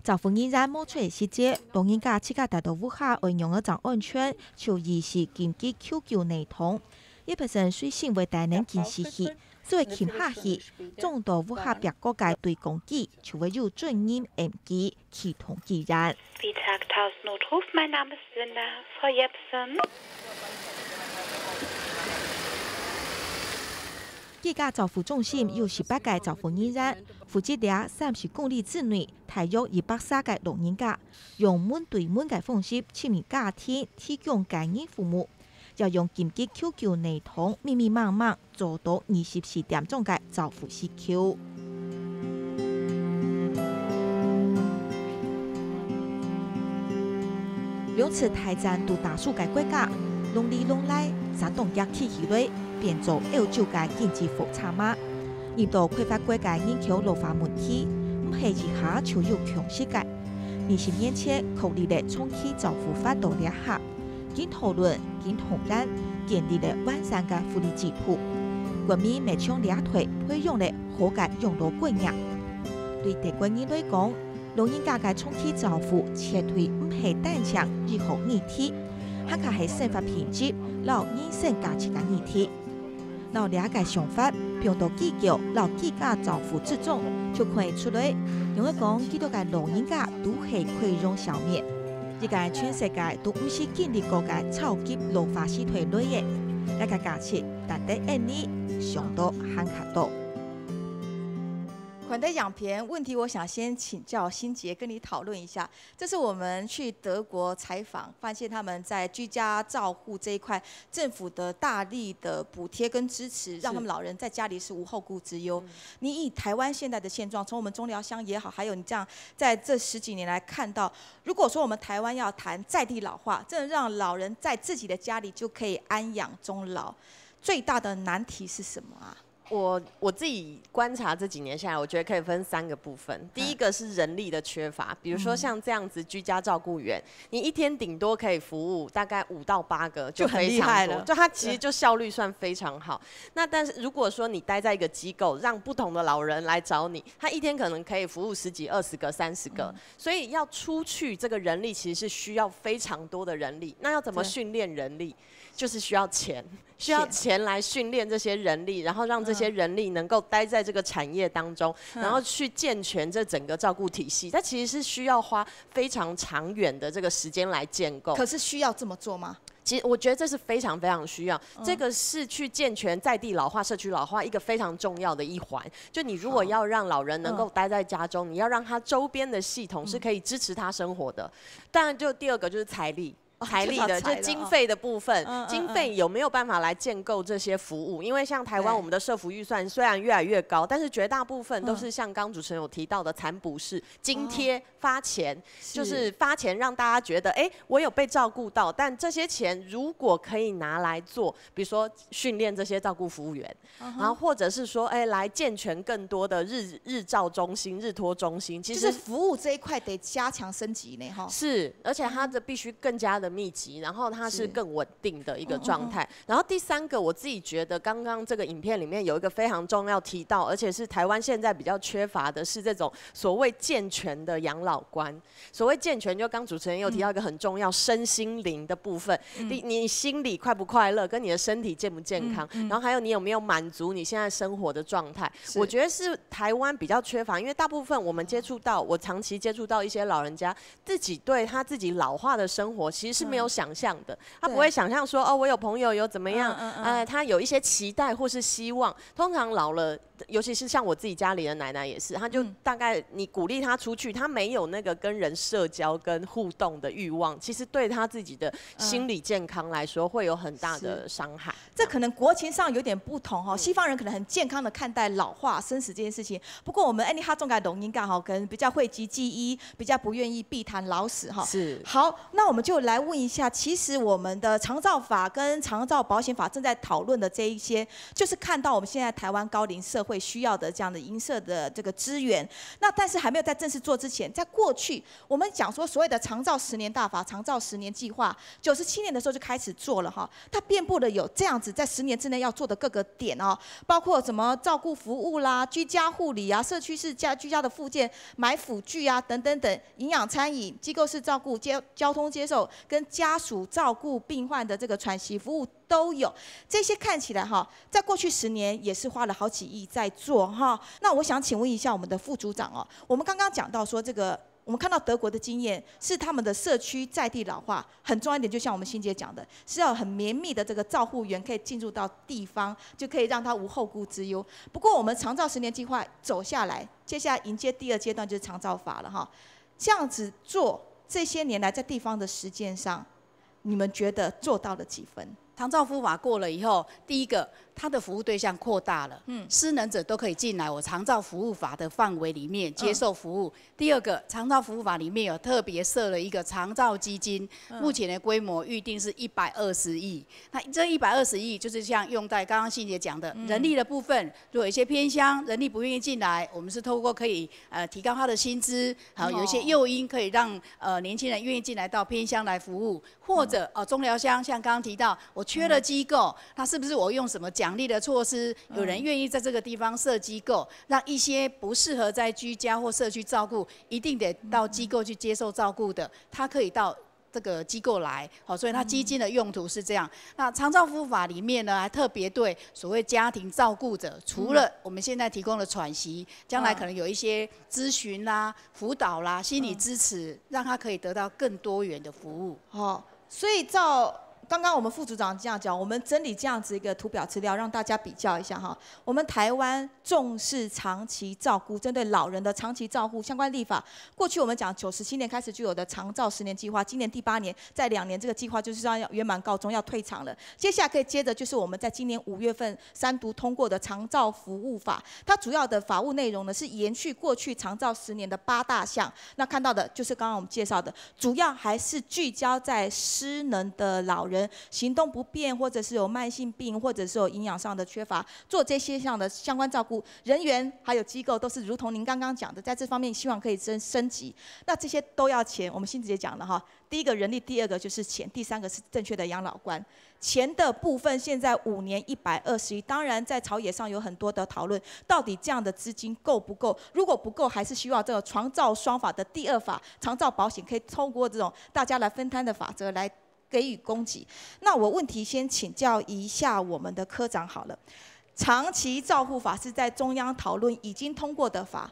照顧人員無出現時節，老人家自家帶到屋下愛仰仔正安全，就依序緊急求救系統。葉先生隨身會帶兩件儀器，只要撳下去，總到屋下壁角个對講機就會有專人應急啟動機源。 Vitag Notruf, mein Name ist Linda. Frau Jepsen. 居家照顧中心有十八个照顧人員，負責這三十公里之內，大約一百儕个老人家，用門對門个方式親密家庭提供个人服務，也用緊急求救系統密密麻麻做到二十四點鐘个照顧需求。兩次大戰都打輸个國家，攏裡攏來，煞當遽企起來，變做歐洲个經濟複雜嘛。 遇到開發國家人口老化問題，毋係一下就有共識个。二十年前確立了長期照顧法到這下，經討論、經動員，建立了完善个福利制度。國民乜從這代培養了好个養老觀念。對德國人來講，老人家个長期照顧絕對毋係單淨醫學議題，還較係生活品質摎人生價值个議題。 摎這个想法放到機構摎居家照顧之中，就看得出來，仰仔講，幾多个老人家都係夔榮笑面。一个全世界都毋識經歷過个超級老化時代來个，這个價值值得𠊎俚想到還較多。 款待养片问题，我想先请教欣杰，跟你讨论一下。这是我们去德国采访，发现他们在居家照护这一块，政府的大力的补贴跟支持，让他们老人在家里是无后顾之忧。你以台湾现在的现状，从我们中寮乡也好，还有你这样在这十几年来看到，如果说我们台湾要谈在地老化，真的让老人在自己的家里就可以安养终老，最大的难题是什么啊？ 我我自己观察这几年下来，我觉得可以分三个部分。第一个是人力的缺乏，比如说像这样子居家照顾员，你一天顶多可以服务大概五到八个，就很非常多厉害了就他其实就效率算非常好。那但是如果说你待在一个机构，让不同的老人来找你，他一天可能可以服务十几、二十个、三十个，所以要出去这个人力其实是需要非常多的人力。那要怎么对训练人力？就是需要钱。需要钱来训练这些人力，然后让这些人力能够待在这个产业当中，然后去健全这整个照顾体系。它其实是需要花非常长远的这个时间来建构。可是需要这么做吗？其实我觉得这是非常非常需要，这个是去健全在地老化、社区老化一个非常重要的一环。就你如果要让老人能够待在家中，你要让他周边的系统是可以支持他生活的。当然，就第二个就是财力。财力的，就是要财了就经费的部分，嗯嗯经费有没有办法来建构这些服务？因为像台湾，对我们的社福预算虽然越来越高，但是绝大部分都是像刚刚主持人有提到的残补式津贴发钱，就是发钱让大家觉得，哎，我有被照顾到。但这些钱如果可以拿来做，比如说训练这些照顾服务员，然后或者是说，哎，来健全更多的日日照中心、日托中心，其就实是服务这一块得加强升级呢，哈。是，而且它的必须更加的密集，然后它是是更稳定的一个状态。然后第三个，我自己觉得刚刚这个影片里面有一个非常重要提到，而且是台湾现在比较缺乏的，是这种所谓健全的养老观。所谓健全，就刚主持人有提到一个很重要，身心灵的部分。你你心里快不快乐，跟你的身体健不健康，然后还有你有没有满足你现在生活的状态，我觉得是台湾比较缺乏，因为大部分我们接触到，我长期接触到一些老人家自己对他自己老化的生活其实是没有想象的，他不会想象说哦，我有朋友有怎么样，嗯嗯嗯呃，他有一些期待或是希望。通常老了。尤其是像我自己家里的奶奶也是，她就嗯大概你鼓励她出去，她没有那个跟人社交跟互动的欲望，其实对她自己的心理健康来说会有很大的伤害。这可能国情上有点不同哈，西方人可能很健康的看待老化、生死这件事情。不过我们安尼哈总个老人家哈，可能比较讳疾忌医，比较不愿意避谈老死哈。是好，那我们就来问一下，其实我们的长照法跟长照保险法正在讨论的这一些，就是看到我们现在台湾高龄社会需要的这样的银色的这个资源。那但是还没有在正式做之前，在过去我们讲说所谓的长照十年大法、长照十年计划，九十七年的时候就开始做了哈。它遍布了有这样子在十年之内要做的各个点哦，包括什么照顾服务啦、居家护理啊、社区式家居家的复健、买辅具啊等等等、营养餐饮、机构式照顾、接交通接送跟家属照顾病患的这个喘息服务都有。这些看起来哈，在过去十年也是花了好几亿在做哈。那我想请问一下我们的副组长哦，我们刚刚讲到说这个。我们看到德国的经验是他们的社区在地老化很重要一点，就像我们欣姐讲的，是要有很绵密的这个照护员可以进入到地方，就可以让他无后顾之忧。不过我们长照十年计划走下来，接下来迎接第二阶段就是长照法了哈。这样子做，这些年来在地方的实践上，你们觉得做到了几分？长照服务法过了以后，第一个，它的服务对象扩大了，嗯，失能者都可以进来我长照服务法的范围里面接受服务。第二个，长照服务法里面有特别设了一个长照基金，目前的规模预定是一百二十亿。那这一百二十亿就是像用在刚刚欣姐讲的人力的部分，如果有一些偏乡人力不愿意进来，我们是透过可以呃提高他的薪资，好有一些诱因可以让呃年轻人愿意进来到偏乡来服务。或者哦，中寮乡像刚刚提到，我缺了机构，那是不是我用什么奖励的措施，有人愿意在这个地方设机构，让一些不适合在居家或社区照顾，一定得到机构去接受照顾的，他可以到这个机构来，好，所以它基金的用途是这样。那长照服务法里面呢，还特别对所谓家庭照顾者，除了我们现在提供的喘息，将来可能有一些咨询啦、辅导啦、心理支持，让他可以得到更多元的服务。哦，所以照刚刚我们副组长这样讲，我们整理这样子一个图表资料，让大家比较一下哈。我们台湾重视长期照顾，针对老人的长期照顾相关立法，过去我们讲九十七年开始就有的长照十年计划，今年第八年，在两年这个计划就是要圆满告终，要退场了。接下来可以接着就是我们在今年五月份三读通过的长照服务法，它主要的法务内容呢是延续过去长照十年的八大项。那看到的就是刚刚我们介绍的，主要还是聚焦在失能的老人、行动不便，或者是有慢性病，或者是有营养上的缺乏，做这些项的相关照顾人员还有机构都是如同您刚刚讲的，在这方面希望可以升升级。那这些都要钱，我们欣姐讲了哈，第一个人力，第二个就是钱，第三个是正确的养老观。钱的部分，现在五年一百二十亿，当然在朝野上有很多的讨论，到底这样的资金够不够？如果不够，还是希望这个长照双法的第二法长照保险可以透过这种大家来分摊的法则来给予供给。那我问题先请教一下我们的科长好了。长期照护法是在中央讨论已经通过的法，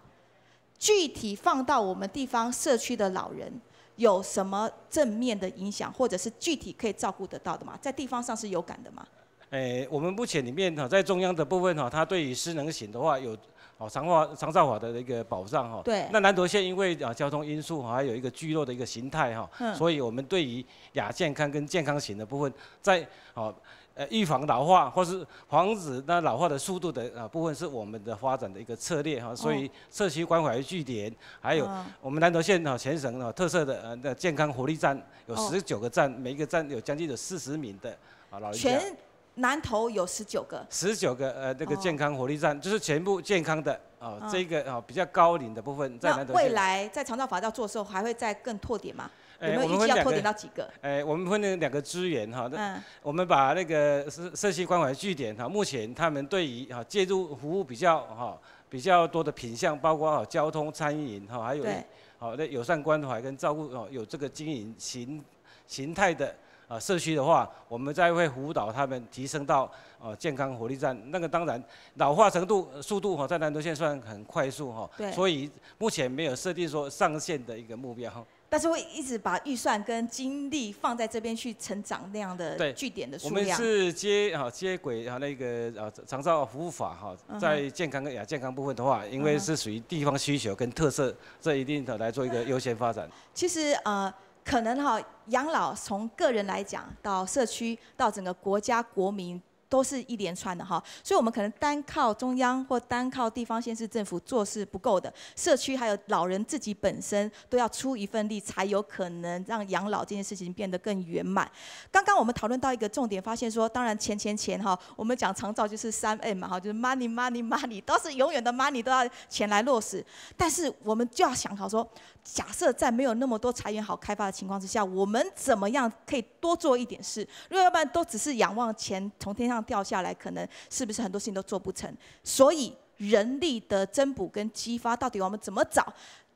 具体放到我们地方社区的老人有什么正面的影响，或者是具体可以照顾得到的吗？在地方上是有感的吗？诶，我们目前里面哈，在中央的部分哈，它对于失能型的话有哦长化长照法的一个保障哈。对那南投县因为啊交通因素哈，还有一个聚落的一个形态哈，嗯所以我们对于亚健康跟健康型的部分，在哦呃预防老化或是防止那老化的速度的啊部分是我们的发展的一个策略哈。所以社区关怀据点，还有嗯我们南投县哈全省哈特色的呃那健康活力站有哦十九个站，每一个站有将近有四十名的啊老人家。全南投有十九个。十九个呃这个哦健康活力站，就是全部健康的哦，嗯这个哦比较高龄的部分在那南投县。未来在长照法要做的时候，还会再更拓点吗？有哎没有预计要拓点到几个？哎，我们分了两个资源哈，那嗯我们把那个社社区关怀据点哈，目前他们对于哈介入服务比较哈比较多的品项，包括哈交通、餐饮哈，还有对好那友善关怀跟照顾哦，有这个经营形形态的啊社区的话，我们再会辅导他们提升到呃健康活力站。那个当然老化程度速度哈，在南投县算很快速哈，对所以目前没有设定说上限的一个目标。但是会一直把预算跟精力放在这边去成长那样的对据点的我们数量。是接啊接轨啊那个啊长照服务法哈嗯，哼在健康跟亚健康部分的话，因为嗯哼是属于地方需求跟特色，这一定的来做一个优先发展。其实呃，可能哈，养老从个人来讲，到社区，到整个国家国民。都是一连串的哈，所以我们可能单靠中央或单靠地方县市政府做是不够的，社区还有老人自己本身都要出一份力，才有可能让养老这件事情变得更圆满。刚刚我们讨论到一个重点，发现说，当然钱钱钱哈，我们讲长照就是三 M 嘛哈，就是 money money money，都是永远的 money 都要钱来落实，但是我们就要想好说，假设在没有那么多财源好开发的情况之下，我们怎么样可以多做一点事？如果要不然都只是仰望钱从天上掉下来，可能是不是很多事情都做不成？所以人力的增补跟激发，到底我们怎么找？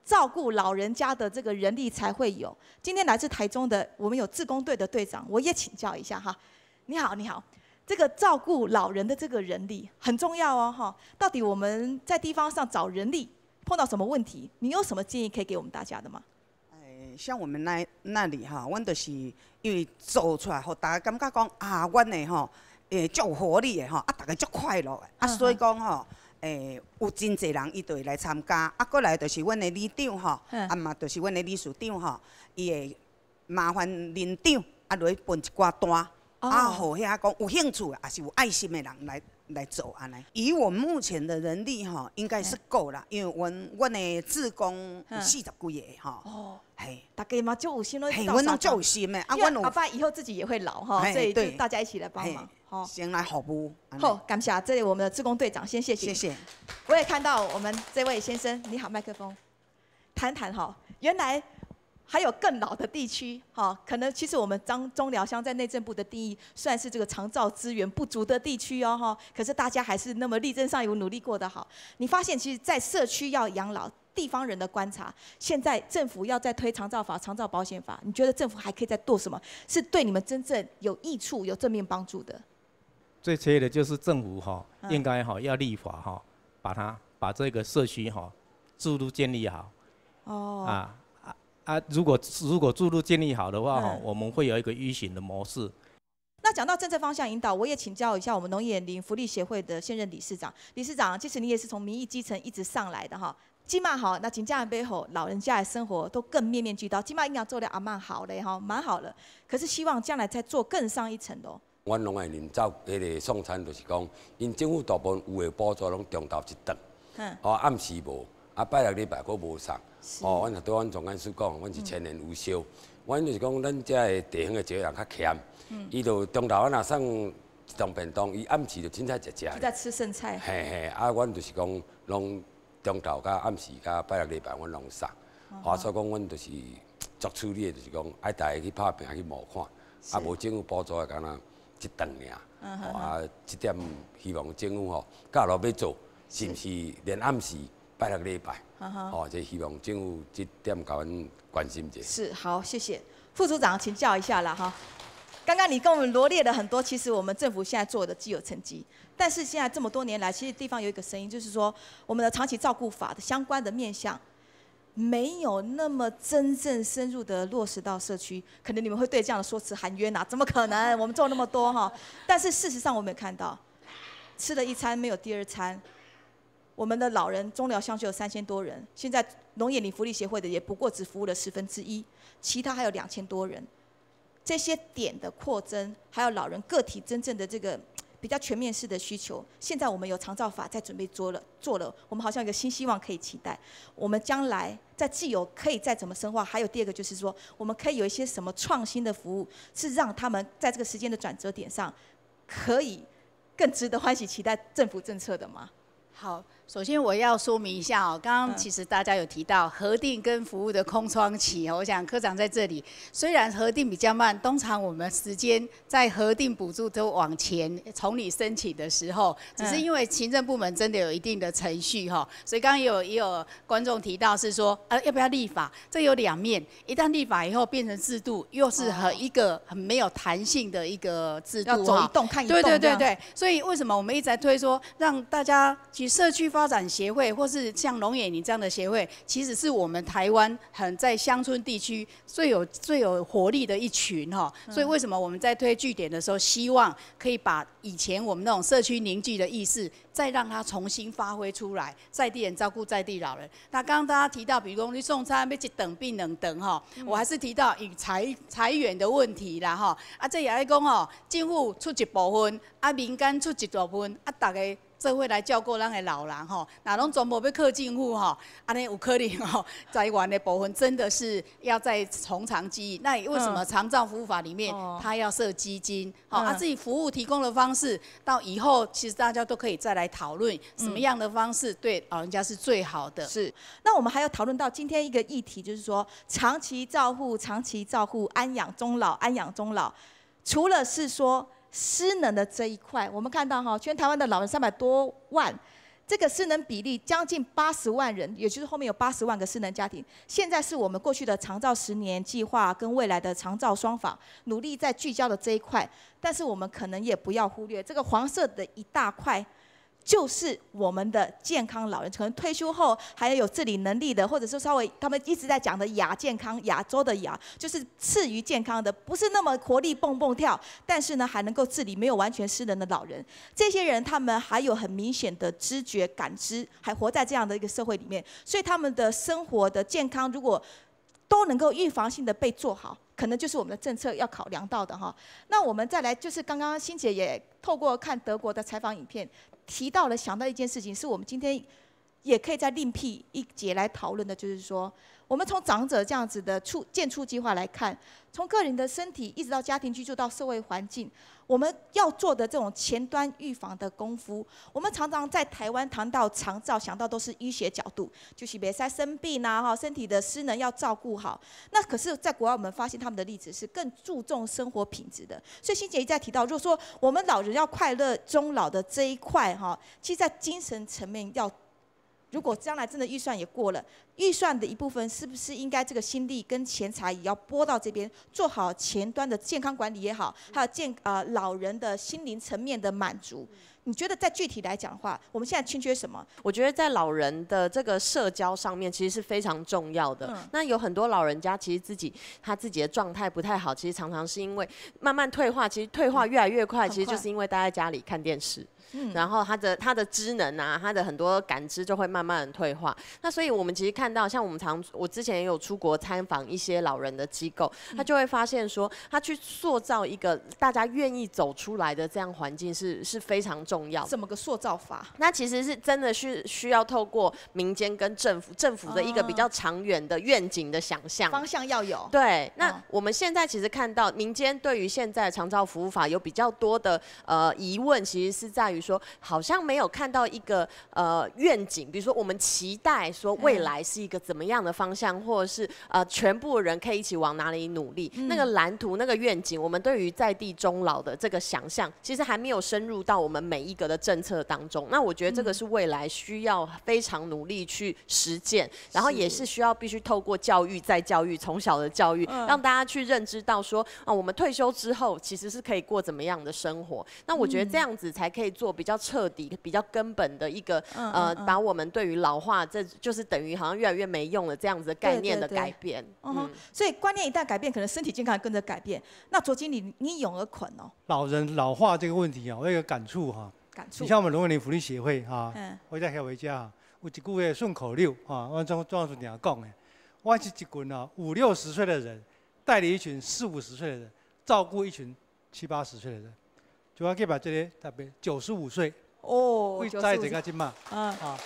照顾老人家的这个人力才会有。今天来自台中的，我们有志工队的队长，我也请教一下哈。你好，你好，这个照顾老人的这个人力很重要哦哈。到底我们在地方上找人力碰到什么问题？你有什么建议可以给我们大家的吗？哎，像我们那那里哈，阮就是因为做出来，互大家感觉讲啊，阮的吼，诶，足有活力的吼，啊，大家足快乐的，啊，嗯哼所以讲吼，诶，有真侪人伊就会来参加，啊，过来就是阮的里长吼，嗯啊嘛就是阮的理事长吼，伊会麻烦里长啊，落去分一寡单，哦啊，互遐讲有兴趣的，也是有爱心的人来来做安尼。以我们目前的人力吼，应该是够啦，因为阮阮的志工有嗯四十几个吼，哦，嘿。大家嘛就有心咯，嘿，到阮拢啥足有心的，啊，因为阮有阿爸以后自己也会老哈，嘿所以就对大家一起来帮忙嘿哈。先来服务。安尼好，感谢这里我们的志工队长，先谢谢。谢谢。我也看到我们这位先生，你好，麦克风，谈谈哈，原来还有更老的地区哈，可能其实我们彰中寮乡在内政部的定义算是这个长照资源不足的地区哦哈，可是大家还是那么力争上游，努力过得好。你发现其实，在社区要养老，地方人的观察，现在政府要在推长照法、长照保险法，你觉得政府还可以再做什么，是对你们真正有益处、有正面帮助的？最缺的就是政府哈，嗯应该哈要立法哈，把它把这个社区哈制度建立好哦，啊啊啊！如果如果制度建立好的话哈嗯，我们会有一个依循的模式。那讲到政策方向引导，我也请教一下我们农业林福利协会的现任理事长。理事长，其实你也是从民意基层一直上来的哈。起码好，那真正要好，老人家的生活都更面面俱到。起码应该做得阿蛮好嘞哈，蛮好了。可是希望将来再做更上一层的哦。阮农业林照迄个送餐，就是讲，因政府大部分有的补助拢中昼一顿，嗯，哦，暗时无，啊，拜六礼拜佫无送。是哦，阮若对阮总干事讲，阮是千年无休。阮就是讲，咱遮的地方的一个人较欠，伊就中昼啊若送一顿便当，伊暗时就凊彩食食就。在吃剩菜。嘿嘿，啊，阮就是讲，拢中昼甲暗时甲拜六礼拜，阮拢送。啊，所以讲，阮就是足处理的，就是讲，爱大家去拍拚去募款，啊，无政府补助的，敢若一顿尔。嗯哼吼，啊，这点希望政府吼，甲落要做，是毋是连暗时拜六礼拜，嗯哼吼，这希望政府这点甲阮关心一下。是，好，谢谢。副组长请教一下啦哈。刚刚你跟我们罗列了很多，其实我们政府现在做的既有成绩，但是现在这么多年来，其实地方有一个声音，就是说我们的长期照顾法的相关的面向没有那么真正深入的落实到社区。可能你们会对这样的说辞含冤呐，怎么可能？我们做那么多哈，但是事实上我们也看到，吃了一餐没有第二餐。我们的老人中寮乡就有三千多人，现在农业林福利协会的也不过只服务了十分之一，其他还有两千多人。这些点的扩增，还有老人个体真正的这个比较全面式的需求，现在我们有长照法在准备做了，做了，我们好像有一个新希望可以期待。我们将来在既有可以再怎么深化，还有第二个就是说，我们可以有一些什么创新的服务，是让他们在这个时间的转折点上，可以更值得欢喜期待政府政策的吗？好，首先我要说明一下哦，刚刚其实大家有提到核定跟服务的空窗期哦，我想科长在这里，虽然核定比较慢，通常我们时间在核定补助都往前，从你申请的时候，只是因为行政部门真的有一定的程序哈，所以刚刚也有也有观众提到是说，呃，要不要立法？这有两面，一旦立法以后变成制度，又是很一个很没有弹性的一个制度哈。要走一动看一动对对这样对对，所以为什么我们一直在推说，让大家其社区发展协会，或是像龙眼你这样的协会，其实是我们台湾很在乡村地区最有最有活力的一群哈。所以为什么我们在推据点的时候，希望可以把以前我们那种社区凝聚的意识，再让它重新发挥出来，在地人照顾在地老人。那刚刚大家提到，比如说你送餐要一顿变两顿哈，我还是提到以裁裁员的问题啦哈。啊，这也爱讲吼，政府出一部分，啊，民间出一部分，啊，大家 做伙来照顾咱的老人吼，若拢全部要靠政府吼，安尼有可能吼，在原的部分真的是要再从长计议。那为什么长照服务法里面它要设基金？好，啊，自己服务提供的方式，到以后其实大家都可以再来讨论什么样的方式对老人家是最好的。是，那我们还要讨论到今天一个议题，就是说长期照护、长期照护、安养终老、安养终老，除了是说失能的这一块，我们看到哈，全台湾的老人三百多万，这个失能比例将近八十万人，也就是后面有八十万个失能家庭。现在是我们过去的长照十年计划跟未来的长照双法努力在聚焦的这一块，但是我们可能也不要忽略这个黄色的一大块。就是我们的健康老人，可能退休后还有自理能力的，或者说稍微他们一直在讲的亚健康，亚洲的亚，就是次于健康的，不是那么活力蹦蹦跳，但是呢还能够自理，没有完全失能的老人。这些人他们还有很明显的知觉感知，还活在这样的一个社会里面，所以他们的生活的健康如果都能够预防性的被做好，可能就是我们的政策要考量到的哈。那我们再来就是刚刚欣姐也透过看德国的采访影片，提到了想到一件事情，是我们今天也可以再另辟一节来讨论的，就是说，我们从长者这样子的促健促计划来看，从个人的身体，一直到家庭居住，到社会环境，我们要做的这种前端预防的功夫，我们常常在台湾谈到长照，想到都是医学角度，就是袂使生病啊，哈，身体的失能要照顾好。那可是，在国外我们发现他们的例子是更注重生活品质的。所以欣姐一再提到，如果说我们老人要快乐终老的这一块哈，其实在精神层面要，如果将来真的预算也过了，预算的一部分是不是应该这个心力跟钱财也要拨到这边，做好前端的健康管理也好，还有健呃老人的心灵层面的满足？你觉得在具体来讲的话，我们现在欠缺什么？我觉得在老人的这个社交上面，其实是非常重要的。那有很多老人家其实自己他自己的状态不太好，其实常常是因为慢慢退化，其实退化越来越快，其实就是因为待在家里看电视。然后他的他的知能啊，他的很多感知就会慢慢的退化。那所以我们其实看到，像我们常我之前也有出国参访一些老人的机构，他就会发现说，他去塑造一个大家愿意走出来的这样环境是是非常重要的。怎么个塑造法？那其实是真的是需要透过民间跟政府政府的一个比较长远的愿景的想象。方向要有。对，那我们现在其实看到民间对于现在长照服务法有比较多的呃疑问，其实是在于说，好像没有看到一个呃愿景，比如说我们期待说未来是一个怎么样的方向，或者是呃全部人可以一起往哪里努力，那个蓝图、那个愿景，我们对于在地终老的这个想象，其实还没有深入到我们每一个的政策当中。那我觉得这个是未来需要非常努力去实践，然后也是需要必须透过教育再教育，从小的教育，让大家去认知到说啊，我们退休之后其实是可以过怎么样的生活。那我觉得这样子才可以做比较彻底、比较根本的一个呃，把我们对于老化，这就是等于好像越来越没用了这样子的概念的改变。嗯，所以观念一旦改变，可能身体健康跟着改变。那卓经理，你勇而款哦。老人老化这个问题啊，我有一个感触哈。感触。你像我们龙眼福利协会哈，嗯，我在黑尾家啊，有一句话顺口溜啊，我中中央书点讲的，我是一群啊五六十岁的人，带领一群四五十岁的人，照顾一群七八十岁的人，就要给把这些特别九十五岁，哦，会在这个金嘛啊，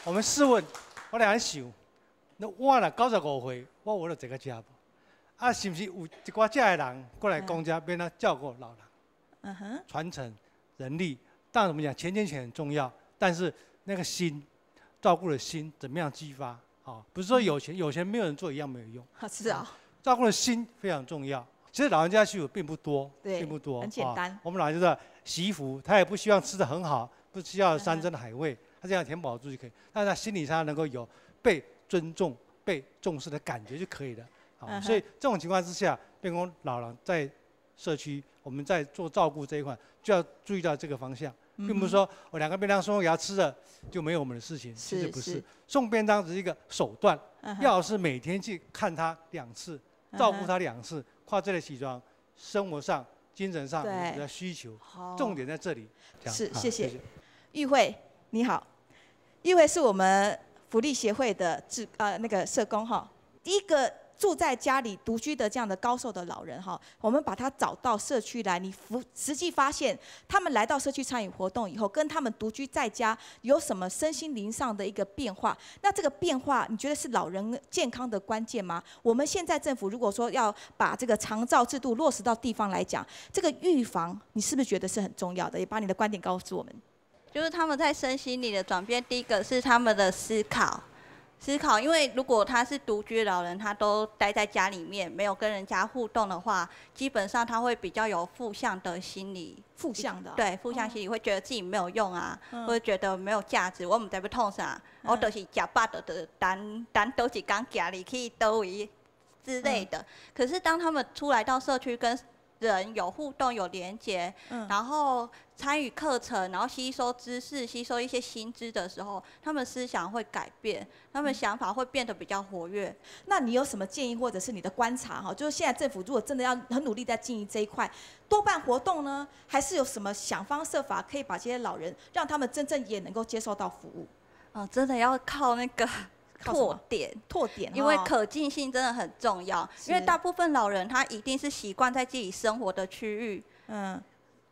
我们试问，我俩想，那我了九十五岁，我有了这个家不？啊，是不是有一寡这样的人过来公家，变成照顾老人？嗯哼，传承人力，当然我们讲前瞻性很重要，但是那个心，照顾的心怎么样激发？啊，不是说有钱有钱没有人做一样没有用。是啊，照顾的心非常重要。其实老人家需求并不多，对，并不多，很简单。我们老人就是洗衣服，他也不希望吃的很好，不需要山珍海味，他这样填饱肚子就可以。但是他心理上能够有被尊重、被重视的感觉就可以了。好，所以这种情况之下，变成老人在社区，我们在做照顾这一块，就要注意到这个方向。并不是说我两个便当送给他吃了就没有我们的事情，其实不是。是，是。送便当只是一个手段，嗯哼。要是每天去看他两次，嗯哼。照顾他两次，看这个起床，生活上、精神上有什么需求，对。好。重点在这里。这样，是，好，谢谢。谢谢。玉慧，你好。玉慧是我们福利协会的志，呃，那个社工哈。第一个住在家里独居的这样的高寿的老人哈，我们把他找到社区来，你服-，实际发现他们来到社区参与活动以后，跟他们独居在家有什么身心灵上的一个变化？那这个变化，你觉得是老人健康的关键吗？我们现在政府如果说要把这个长照制度落实到地方来讲，这个预防，你是不是觉得是很重要的？也把你的观点告诉我们。就是他们在身心里的转变，第一个是他们的思考，思考，因为如果他是独居老人，他都待在家里面，没有跟人家互动的话，基本上他会比较有负向的心理。负向的啊？对，负向心理，哦。会觉得自己没有用啊，嗯。或者觉得没有价值，我毋知要创啥，嗯。我就是食饱就，就等，等倒一工行入去倒位之类的。嗯。可是当他们出来到社区，跟人有互动、有连结，嗯。然后参与课程，然后吸收知识、吸收一些新知的时候，他们思想会改变，他们想法会变得比较活跃。嗯。那你有什么建议，或者是你的观察哈？就是现在政府如果真的要很努力在经营这一块，多办活动呢，还是有什么想方设法可以把这些老人，让他们真正也能够接受到服务？哦，真的要靠那个靠什么？拓点。拓点哈。因为可进性真的很重要，是。因为大部分老人他一定是习惯在自己生活的区域，嗯。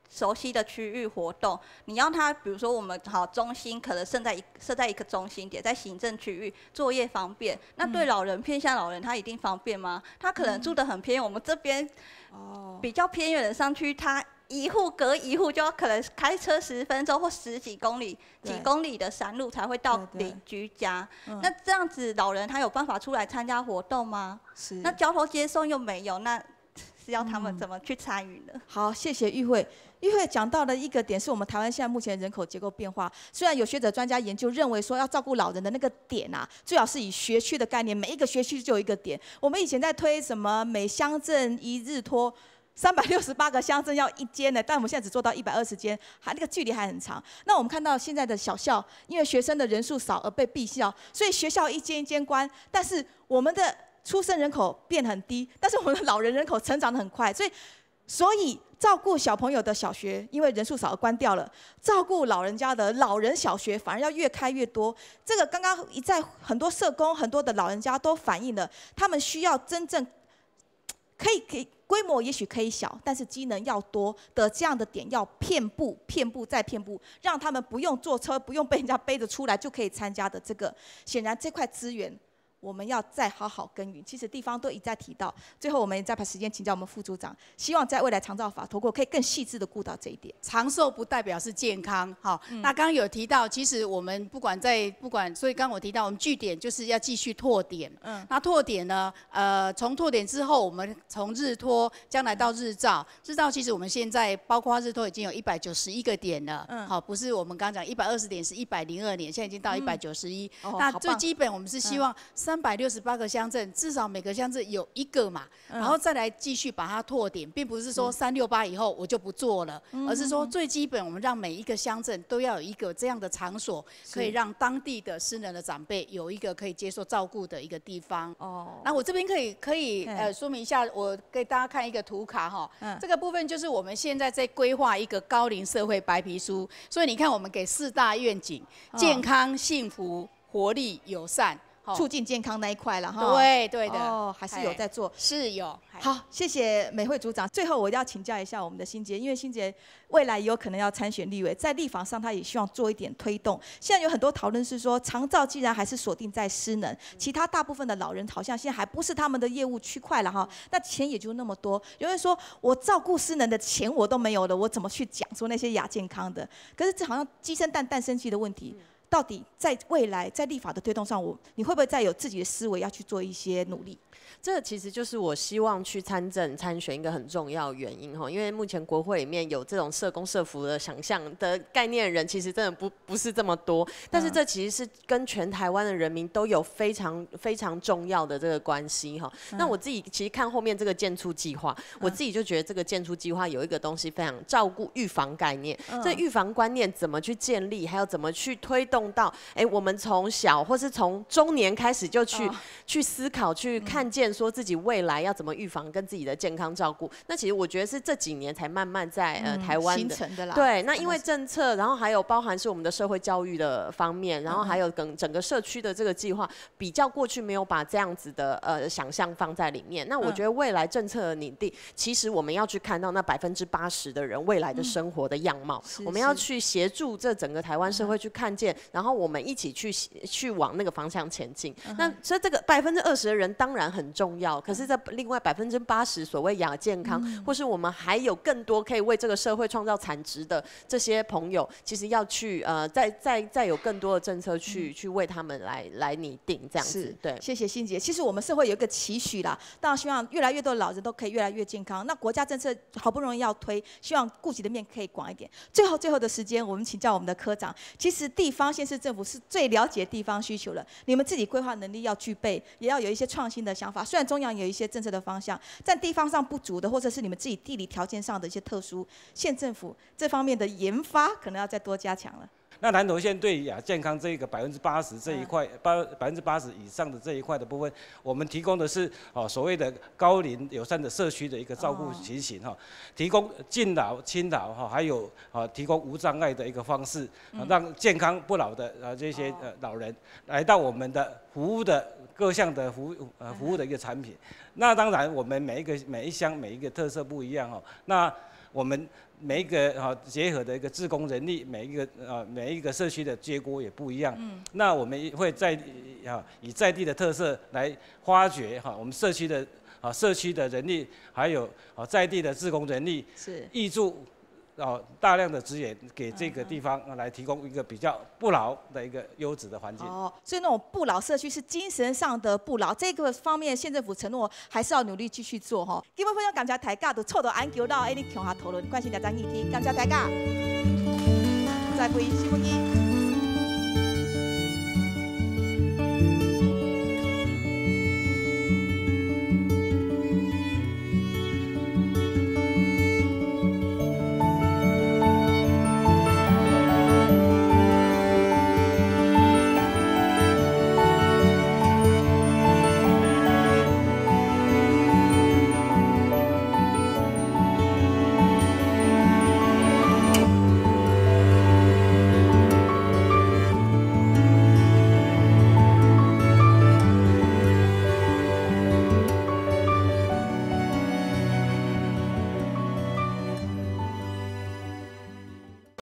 熟悉的区域活动。你要他，比如说我们，好，中心可能设在一，设在一个中心点，在行政区域作业方便，那对老人，嗯。偏乡老人他一定方便吗？他可能住得很偏，嗯。我们这边，哦。比较偏远的山区，他一户隔一户就要可能开车十分钟或十几公里、对。几公里的山路才会到，对，对。邻居家。嗯。那这样子，老人他有办法出来参加活动吗？是。那交通接送又没有，那是要他们怎么去参与呢？嗯。好，谢谢玉慧。玉慧讲到的一个点是我们台湾现在目前人口结构变化，虽然有学者专家研究认为说要照顾老人的那个点啊，最好是以学区的概念，每一个学区就有一个点。我们以前在推什么每乡镇一日托，三百六十八个乡镇要一间呢，但我们现在只做到一百二十间，还，那个距离还很长。那我们看到现在的小校，因为学生的人数少而被闭校，所以学校一间一间关，但是我们的出生人口变很低，但是我们的老人人口成长得很快，所以，所以照顾小朋友的小学，因为人数少而关掉了，照顾老人家的老人小学反而要越开越多。这个刚刚一再很多社工、很多的老人家都反映了，他们需要真正可以，可以，规模也许可以小，但是机能要多的这样的点要遍布、遍布再遍布，让他们不用坐车、不用被人家背着出来就可以参加的这个。显然这块资源我们要再好好耕耘。其实地方都一再提到，最后我们再把时间请教我们副组长，希望在未来长照法通过可以更细致的顾到这一点。长寿不代表是健康，哈。嗯。那刚刚有提到，其实我们不管在，不管，所以刚刚我提到我们据点就是要继续拓点。嗯。那拓点呢，呃，从拓点之后，我们从日托将来到日照，日照其实我们现在包括日托已经有一百九十一个点了，嗯。好，不是我们刚刚讲一百二十点，是一百零二点，现在已经到一百九十一。嗯。哦，那最基本我们是希望三百六十八个乡镇，至少每个乡镇有一个嘛，嗯。然后再来继续把它拓点，并不是说三六八以后我就不做了，嗯。而是说最基本我们让每一个乡镇都要有一个这样的场所，是。可以让当地的失能的长辈有一个可以接受照顾的一个地方。哦。那我这边可以，可以，嘿。呃，说明一下，我给大家看一个图卡哈。嗯。这个部分就是我们现在在规划一个高龄社会白皮书，所以你看我们给四大愿景：哦。健康、幸福、活力、友善。 吼。促进健康那一块了哈。对，对的。哦，还是有在做。哎，是有，哎。好，谢谢美惠组长。最后我要请教一下我们的欣洁，因为欣洁未来有可能要参选立委，在立法上她也希望做一点推动。现在有很多讨论是说，长照既然还是锁定在失能，其他大部分的老人好像现在还不是他们的业务区块了哈。那钱也就那么多，有人说我照顾失能的钱我都没有了，我怎么去讲说那些亚健康的？可是这好像鸡生蛋，蛋生鸡的问题。到底在未来在立法的推动上，我你会不会再有自己的思维要去做一些努力？这其实就是我希望去参政参选一个很重要的原因哈，因为目前国会里面有这种社工社福的想象的概念的人，其实真的不不是这么多。但是这其实是跟全台湾的人民都有非常非常重要的这个关系哈。那我自己其实看后面这个建促计划，我自己就觉得这个建促计划有一个东西非常照顾预防概念。这预防观念怎么去建立，还有怎么去推动到，哎，我们从小或是从中年开始就去去思考、去看见说自己未来要怎么预防跟自己的健康照顾。那其实我觉得是这几年才慢慢在呃台湾的形成的啦。对，那因为政策，然后还有包含是我们的社会教育的方面，然后还有跟整个社区的这个计划，比较过去没有把这样子的呃想象放在里面。那我觉得未来政策的拟定，其实我们要去看到那百分之八十的人未来的生活的样貌，我们要去协助这整个台湾社会去看见，然后我们一起去去往那个方向前进。那所以这个百分之二十的人当然很重要，可是这另外百分之八十所谓亚健康，或是我们还有更多可以为这个社会创造产值的这些朋友，其实要去呃再再再有更多的政策去去为他们来来拟定这样子。是，对，谢谢欣姐。其实我们社会有一个期许啦，当然希望越来越多的老人都可以越来越健康。那国家政策好不容易要推，希望顾及的面可以广一点。最后最后的时间，我们请教我们的科长。其实地方县市政府是最了解地方需求了，你们自己规划能力要具备，也要有一些创新的想法。虽然中央有一些政策的方向，但地方上不足的，或者是你们自己地理条件上的一些特殊，县政府这方面的研发可能要再多加强了。那南投县对亚健康这个百分之八十这一块，八百分之八十以上的这一块的部分，我们提供的是哦所谓的高龄友善的社区的一个照顾情形哈，提供敬老、亲老哈，还有啊提供无障碍的一个方式，啊让健康不老的啊这些呃老人来到我们的服务的各项的服务呃服务的一个产品。那当然，我们每一个每一乡每一个特色不一样哈，那我们每一个哈结合的一个志工人力，每一个呃每一个社区的结果也不一样。嗯，那我们会在啊以在地的特色来发掘哈我们社区的啊社区的人力，还有啊在地的志工人力，是挹注啊大量的资源给这个地方啊来提供一个比较不老的一个优质的环境。哦，所以那种不老社区是精神上的不老，这个方面县政府承诺还是要努力继续做哈。今日非常感谢大家都坐到恁久，到恁呢共下讨论，关心大家议题，感谢大家，再会，新闻一。